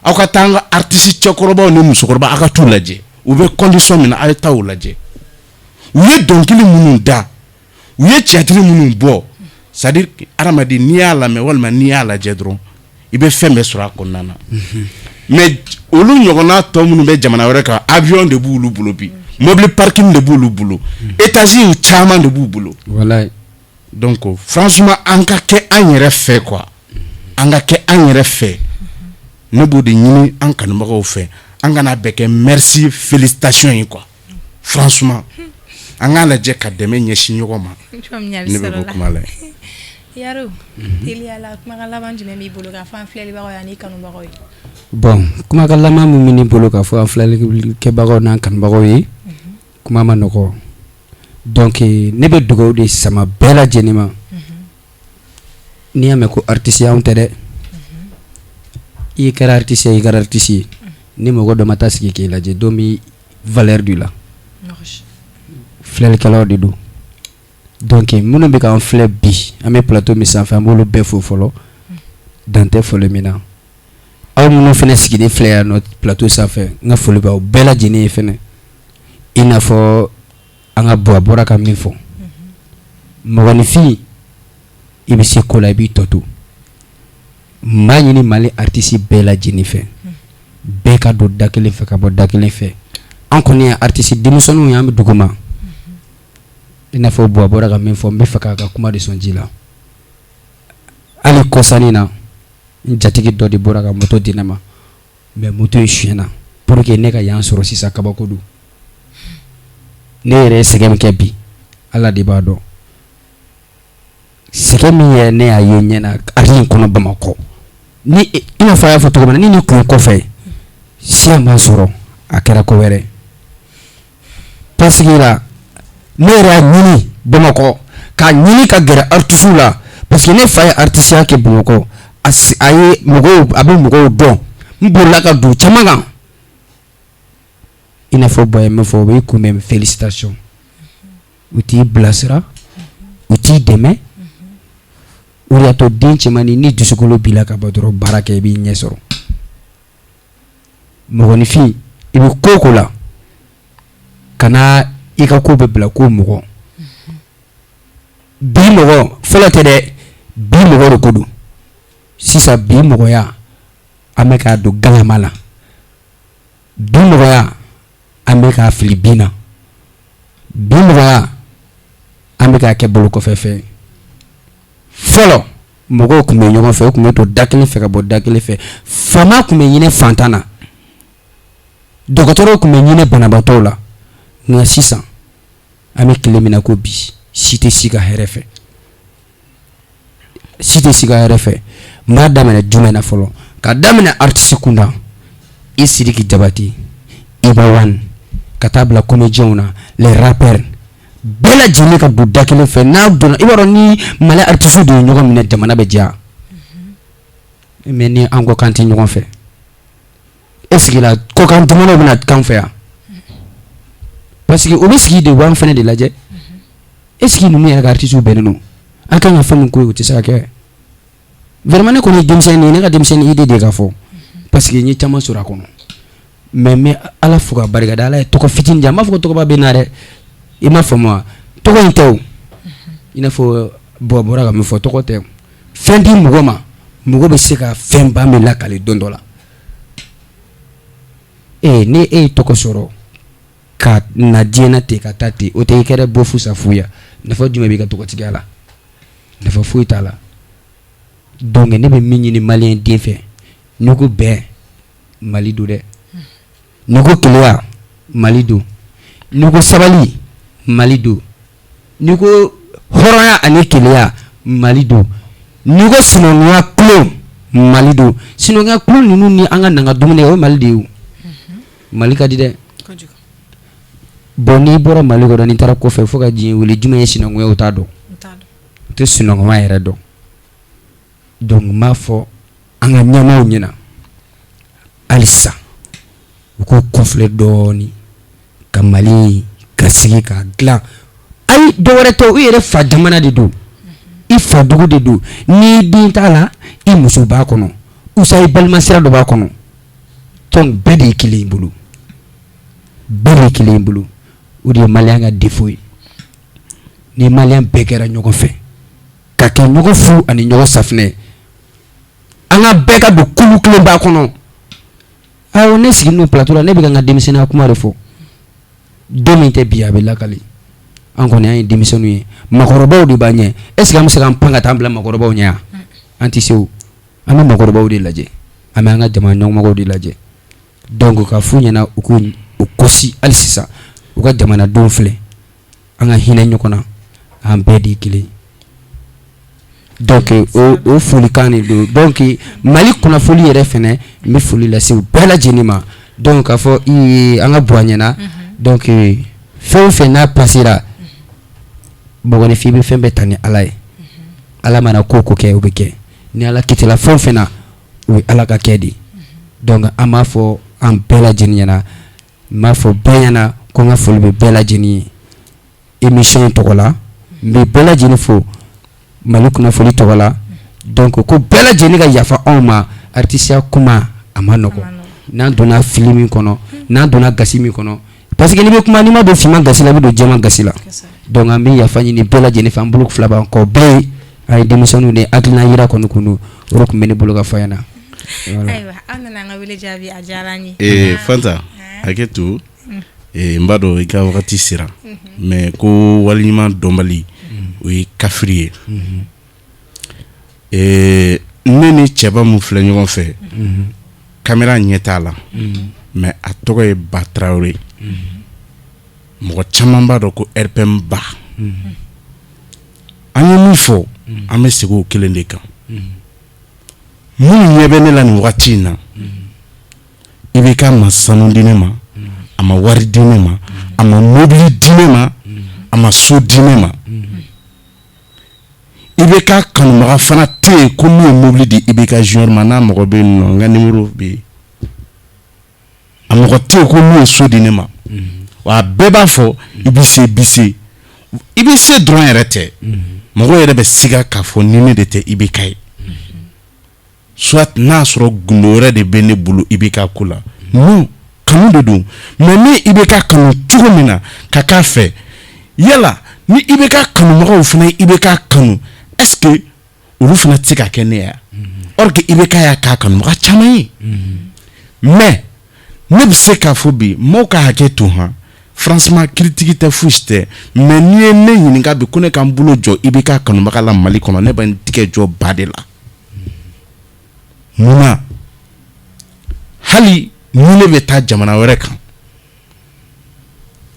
aw ka taa an ka artiste cɛkɔrɔbaw ni musokɔrɔba, aw ka t'u lajɛ u bɛ condition min na. A ye taa u lajɛ, u ye dɔnkili minnu da, u ye théâtre minnu bɔ. C'est à dire, hadamaden, n'i y'a lamɛn walima n'i y'a lajɛ dɔrɔn, i bɛ fɛn bɛɛ sɔrɔ a kɔnɔna na. Mais olu ɲɔgɔnna tɔ minnu bɛ jamana wɛrɛ kan, avion de b'olu bolo bi, mobili parking de b'olu bolo, étage caman de b'u bolo. Donc franchement, an ka kɛ an yɛrɛ fɛ quoi, an ka kɛ an yɛrɛ fɛ. Ne b'o de ɲini an kanubagaw fɛ, an kana bɛɛ kɛ merci, félicitation ye quoi. Franchement, an k'a lajɛ ka dɛmɛ ɲɛsin ɲɔgɔn ma. Ne bɛ bɔ kuma la. Yaro, teliyala, kumakan laban jumɛn b'i bolo k'a fɔ an filɛlibagaw ye ani kanubagaw ye? Bon, kumakan laban min bɛ ne bolo k'a fɔ an filɛlikɛbagaw n'an kanubagaw ye, kuma ma nɔgɔ. Donc ne bɛ dugawu de sama bɛɛ lajɛlen ma. N'i y'a mɛn ko artiste, anw tɛ dɛ. I kɛra artiste ye, i kɛra artiste ye, ni mɔgɔ dɔ ma taa sigi k'i lajɛ don min, valeur d'u la, filɛlikɛlaw de don. Donc minnu bɛ k'an filɛ bi, an bɛ plateau min sanfɛ, an b'olu bɛɛ fo fɔlɔ, dan tɛ foli min na. Aw minnu fana sigilen filɛ yan nɔ plateau sanfɛ, n ka foli b'aw bɛɛ lajɛlen ye fana. I n'a fɔ an ka Buwa bɔra ka min fɔ, mɔgɔninfin, i bɛ se ko la, i b'i tɔ to. N b'a ɲini Mali artiste bɛɛ lajɛlen fɛ, bɛɛ ka don da kelen fɛ ka bɔ da kelen fɛ. An kɔni ye artiste denmisɛnninw ye, an bɛ dugu ma. I n'a fɔ Buwa bɔra ka min fɔ, n bɛ fɛ k'a ka kuma de sɔn ji la. Hali kɔsannin na, n jatigi dɔ de bɔra ka moto di ne ma, mais moto in suyɛnna. Pour que ne ka yan sɔrɔ sisan, kabako don. Ne yɛrɛ ye sɛgɛn min kɛ bi, Ala de b'a dɔn. Sɛgɛn min yɛrɛ ne y'a ye ɲɛ na art in kɔnɔ Bamakɔ, ni i n'a fɔ a y'a fɔ cogo min na, ni nin kun kɔfɛ siya ma sɔrɔ, a kɛra ko wɛrɛ. Parce que la, ne yɛrɛ y'a ɲini Bamakɔ, k'a ɲini ka gɛrɛ artiste la. Parce que ne fa ye artisiya kɛ Bamakɔ, a ye mɔgɔw, a bɛ mɔgɔw dɔn. N bolila ka don caman kan, i n'a fɔ Bonya min fɔ, u b'i kunbɛn félicitation, u t'i bilasira, u t'i dɛmɛ. O de y'a to den cɛmannin ni dusukolo b'i la ka bɔ dɔrɔn, baara kɛ, i b'i ɲɛ sɔrɔ. Mɔgɔninfin, i bɛ ko o ko la, kana i ka ko bɛ bila ko mɔgɔ bi mɔgɔ fɔlɔ tɛ dɛ, bi mɔgɔ de ko don. Sisan bi mɔgɔya, an bɛ k'a don galama la. Bi mɔgɔya, an bɛ k'a fili bin na. Bi mɔgɔya, an bɛ k'a kɛ bolo kɔfɛ fɛn. Fɔlɔ mɔgɔw tun bɛ ɲɔgɔn fɛ, u tun bɛ don da kelen fɛ ka bɔ da kelen fɛ. Faama tun bɛ ɲinɛ fantan na, dɔgɔtɔrɔw tun bɛ ɲinɛ banabaatɔw la. Nka sisan an bɛ tile min na ko bi, si tɛ si ka hɛrɛ fɛ, si tɛ si ka hɛrɛ fɛ. N b'a daminɛ jumɛn na fɔlɔ? Ka daminɛ artiste kunda, i Sidiki Jabate, Iba One, ka taa bila comédiens na, les rappeurs, bɛɛ lajɛlen ka don da kelen fɛ. N'a donna, i b'a dɔn ni Mali artiste de ye ɲɔgɔn minɛ, jamana bɛ diya. Mais ni an ko k'an tɛ ɲɔgɔn fɛ, e sigila kɔkan jamanaw bɛna k'an fɛ yan, parce que u bɛ sigi de, u b'an fana de lajɛ. Est ce que ninnu yɛrɛ ka artiste bɛnnen don? An kan ka fɛn min ko ye, o tɛ se ka kɛ. Vraiment, ne kɔni ye denmisɛnnin ye, ne ka denmisɛnnin idée de ka fɔ, parce que n ye caman sɔrɔ a kɔnɔ. Mais n bɛ Ala fo ka barika da. Ala ye tɔgɔ fitinin di yan, n b'a fɔ ko tɔgɔba bɛ n na dɛ, i m'a faamu wa? Tɔgɔ in tɛ o, i n'a fɔ Bɔ bɔra ka min fɔ, tɔgɔ tɛ. Fɛn di mɔgɔ ma, mɔgɔ bɛ se ka fɛnba min lakale don dɔ la. Ee, ni e ye tɔgɔ sɔrɔ ka na diɲɛ na ten ka taa ten, o tɛ i kɛra bɔ fusa fuya. Nafa jumɛn b'i ka tɔgɔtigiya la? Nafa foyi t'a la. Donc ne bɛ min ɲini maliyɛn den fɛ, n'i ko bɛn, Mali don dɛ. N'i ko keleya, Mali don. N'i ko sabali, Mali don. N'i ko hɔrɔnya ani keleya, Mali don. N'i ko sinankunya tulon, Mali don. Sinankunya tulon ninnu ni an ka na ka dumuni kɛ, o ye Mali de ye o. Mali ka di dɛ. Bon, n'i bɔra Mali kɔnɔ, n'i taara kɔfɛ, fo ka diɲɛ wuli, jumɛn ye sinankunya, o t'a dɔn, u tɛ sinankunya yɛrɛ dɔn. Donc n b'a fɔ an ka ɲɛmaaw ɲɛna halisa, u k'u kɔfilɛ dɔɔnin ka Mali ka sigi k'a dilan. Ayi, dɔwɛrɛ tɛ, u yɛrɛ fa jamana de don, i fa dugu de don. N'i den t'a la, i muso b'a kɔnɔ, usa i balimasira dɔ b'a kɔnɔ. Donc bɛɛ de ye kelen i bolo, bɛɛ de ye kelen i bolo. O de ye maliyɛn ka défaut ye. Ni maliyɛn bɛɛ kɛra ɲɔgɔn fɛ, ka kɛ ɲɔgɔn fu ani ɲɔgɔn safinɛ, an ka bɛɛ ka don kulu kelen b'a kɔnɔ. Awɔ, ne sigilen don plateau la, ne bɛ ka n ka denmisɛnninya kuma de fɔ. Don min tɛ bi, a bɛ lakali. An kɔni, an ye denmisɛnninw ye, makɔrɔbaw de b'an ɲɛ. Est ce que an bɛ se k'an pan ka taa an bila makɔrɔbaw ɲɛ yan? An tɛ se o. An bɛ makɔrɔbaw de lajɛ, an bɛ an ka jama ɲɛmɔgɔw de lajɛ. Donc ka f'u ɲɛna, u k'u u kɔsi hali sisan, u ka jamanadenw filɛ, an ka hinɛ ɲɔgɔn na, an bɛɛ de ye kelen. Donc o folikan de don. Donc Mali kunnafoni yɛrɛ fɛnɛ, n bɛ foli lase u bɛɛ lajɛlen ma. Donc k'a fɔ i ye an ka bɔ a ɲɛna. Donc fɛn o fɛn n'a passera, mɔgɔninfin bɛ fɛn bɛɛ ta ni Ala ye. Ala mana ko o ko kɛ, o bɛ kɛ. Ni Ala kitila fɛn o fɛn na, o ye Ala ka kɛ de. Donc an b'a fɔ an bɛɛ lajɛlen ɲɛna, n b'a fɔ bɛɛ ɲɛna ko n ka foli bɛ bɛɛ lajɛlen ye émission in tɔgɔ la. N bɛ bɛɛ lajɛlen fo Mali kunnafoni tɔgɔ la. Donc ko bɛɛ lajɛlen ka yafa anw ma, artisiya kuma a ma nɔgɔ. N'an donna fili min kɔnɔ, n'an donna gasi min kɔnɔ, parce que n'i bɛ kuma, n'i ma don finman gasi la, i bɛ don jɛman gasi la. Donc an bɛ yafa ɲini bɛɛ lajɛlen fɛ, an bolo fila b'an kɔ bɛɛ ye. An ye denmisɛnninw de, hakilina yira kɔni kun don. O de tun bɛ ne bolo ka fɔ a ɲɛna. Ayiwa, aw nana an ka wele jaabi, a diyara an ye. Ee Fanta, hakɛ to, n b'a dɔn i ka wagati sera, mais ko waliɲuman dɔnbali, o ye kafiri ye. Ne ni cɛba min filɛ ɲɔgɔn fɛ, caméra ɲɛ t'a la, mais a tɔgɔ ye Ba Tarawele. Mɔgɔ caman b'a dɔn ko RPM Ba. An ye min fɔ, an bɛ segin o kelen de kan. Minnu ɲɛ bɛ ne la nin wagati in na, i bɛ k'a ma sanu di ne ma, a ma wari di ne ma, a ma mobili di ne ma, a ma so di ne ma. I bɛ k'a kanu. kanubaga fana tɛ yen ko min ye mobili di IBK junior ma. N'a mɔgɔ bɛ yen nɔ, n ka numéro bɛ yen. A mɔgɔ tɛ yen ko min ye so di ne ma. Wa a bɛɛ b'a fɔ i bɛ se, i bɛ se, i bɛ se dɔrɔn yɛrɛ tɛ. Mɔgɔw yɛrɛ bɛ siga k'a fɔ ni ne de tɛ IBK ye, soit n'a sɔrɔ gundo wɛrɛ de bɛ ne bolo IBK ko la. Non, kanu de don. Mais ni IBK kanu cogo min na ka k'a fɛ, yala ni IBK kanubagaw fana ye IBK kanu, est-ce que olu fana tɛ se ka kɛ ne ye? Or que IBK y'a k'a kanubaga caman ye. Mais ne bɛ se k'a fɔ bi, maaw ka hakɛ to han, franchement, critique tɛ, fosi tɛ, mais n'i ye ne ɲininka bi ko ne ka n bolo jɔ IBK kanubaga la Mali kɔnɔ, ne bɛ n tigɛ jɔ ba de la. Munna? Hali ni ne bɛ taa jamana wɛrɛ kan,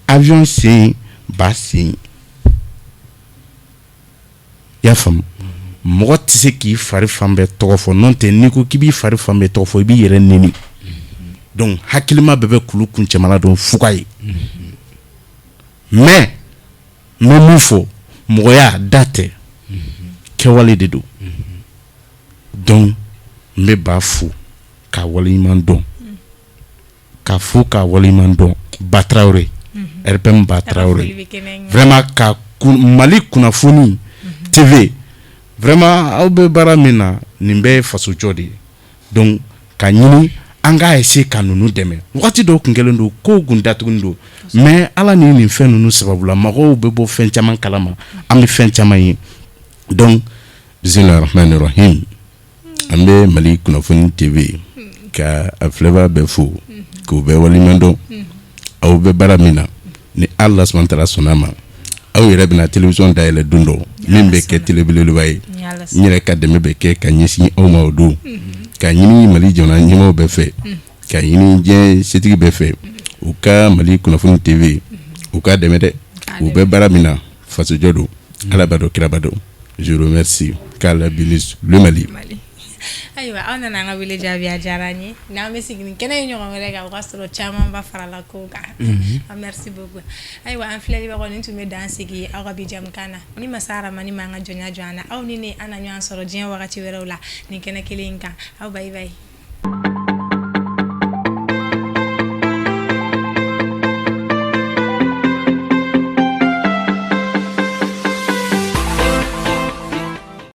avion sen ba sen, i y'a faamu, mɔgɔ tɛ se k'i fari fan bɛɛ tɔgɔ fɔ. N'o tɛ, n'i ko k'i b'i fari fan bɛɛ tɔgɔ fɔ, i b'i yɛrɛ neni. Donc hakilima bɛɛ bɛ kulu kuncɛmala dɔn fuga ye. Mais n bɛ min fɔ, mɔgɔya da tɛ, kɛwale de don. Donc n bɛ ba fo k'a waleɲuman dɔn, ka fo k'a waleɲuman dɔn, Ba Tarawele, RPM Ba Tarawele, vraiment, ka Mali kunnafoni TV, vraiment, aw bɛ baara min na, nin bɛɛ ye fasojɔ de ye. Donc ka ɲini an k'a essayer ka ninnu dɛmɛ. Wagati dɔw tun kɛlen don, kow kun datugulen don, mais Ala ni nin fɛn ninnu sababu la, mɔgɔw bɛ bɔ fɛn caman kalama, an bɛ fɛn caman ye. Donc bisimilahi rahmani rahim, an bɛ Mali kunnafoni TV ka a filɛbaa bɛɛ fo k'u bɛɛ waleɲuman dɔn. Aw bɛ baara min na, ni Ala subahana taala sɔnna a ma, aw yɛrɛ bɛna télévision dayɛlɛ don dɔ min bɛ kɛ télé belebeleba ye. N yɛrɛ ka dɛmɛ bɛ kɛ ka ɲɛsin aw ma o don. Ka ɲini Mali jamana ɲɛmaaw bɛɛ fɛ, ka ɲini diɲɛ setigi bɛɛ fɛ, u ka Mali kunnafoni TV, u ka dɛmɛ dɛ. U bɛ baara min na, fasojɔ don. Ala b'a dɔn, kira b'a dɔn. Je remercie, qu'Allah bénisse le Mali. Ayiwa, aw nana an ka wele jaabi, a diyara an ye. N'an bɛ segin ni kɛnɛ ye ɲɔgɔn wɛrɛ kan, o ka sɔrɔ caman ba farala kow kan. Merci beaucoup. Ayiwa, an filɛlibagaw, nin tun bɛ dan sigi aw ka bi jamukan na. Ni masa Aramani m'an ka jɔnya jɔ an na, aw ni ne, an na ɲɔgɔn sɔrɔ diɲɛ wagati wɛrɛw la nin kɛnɛ kelen in kan. Aw bye bye.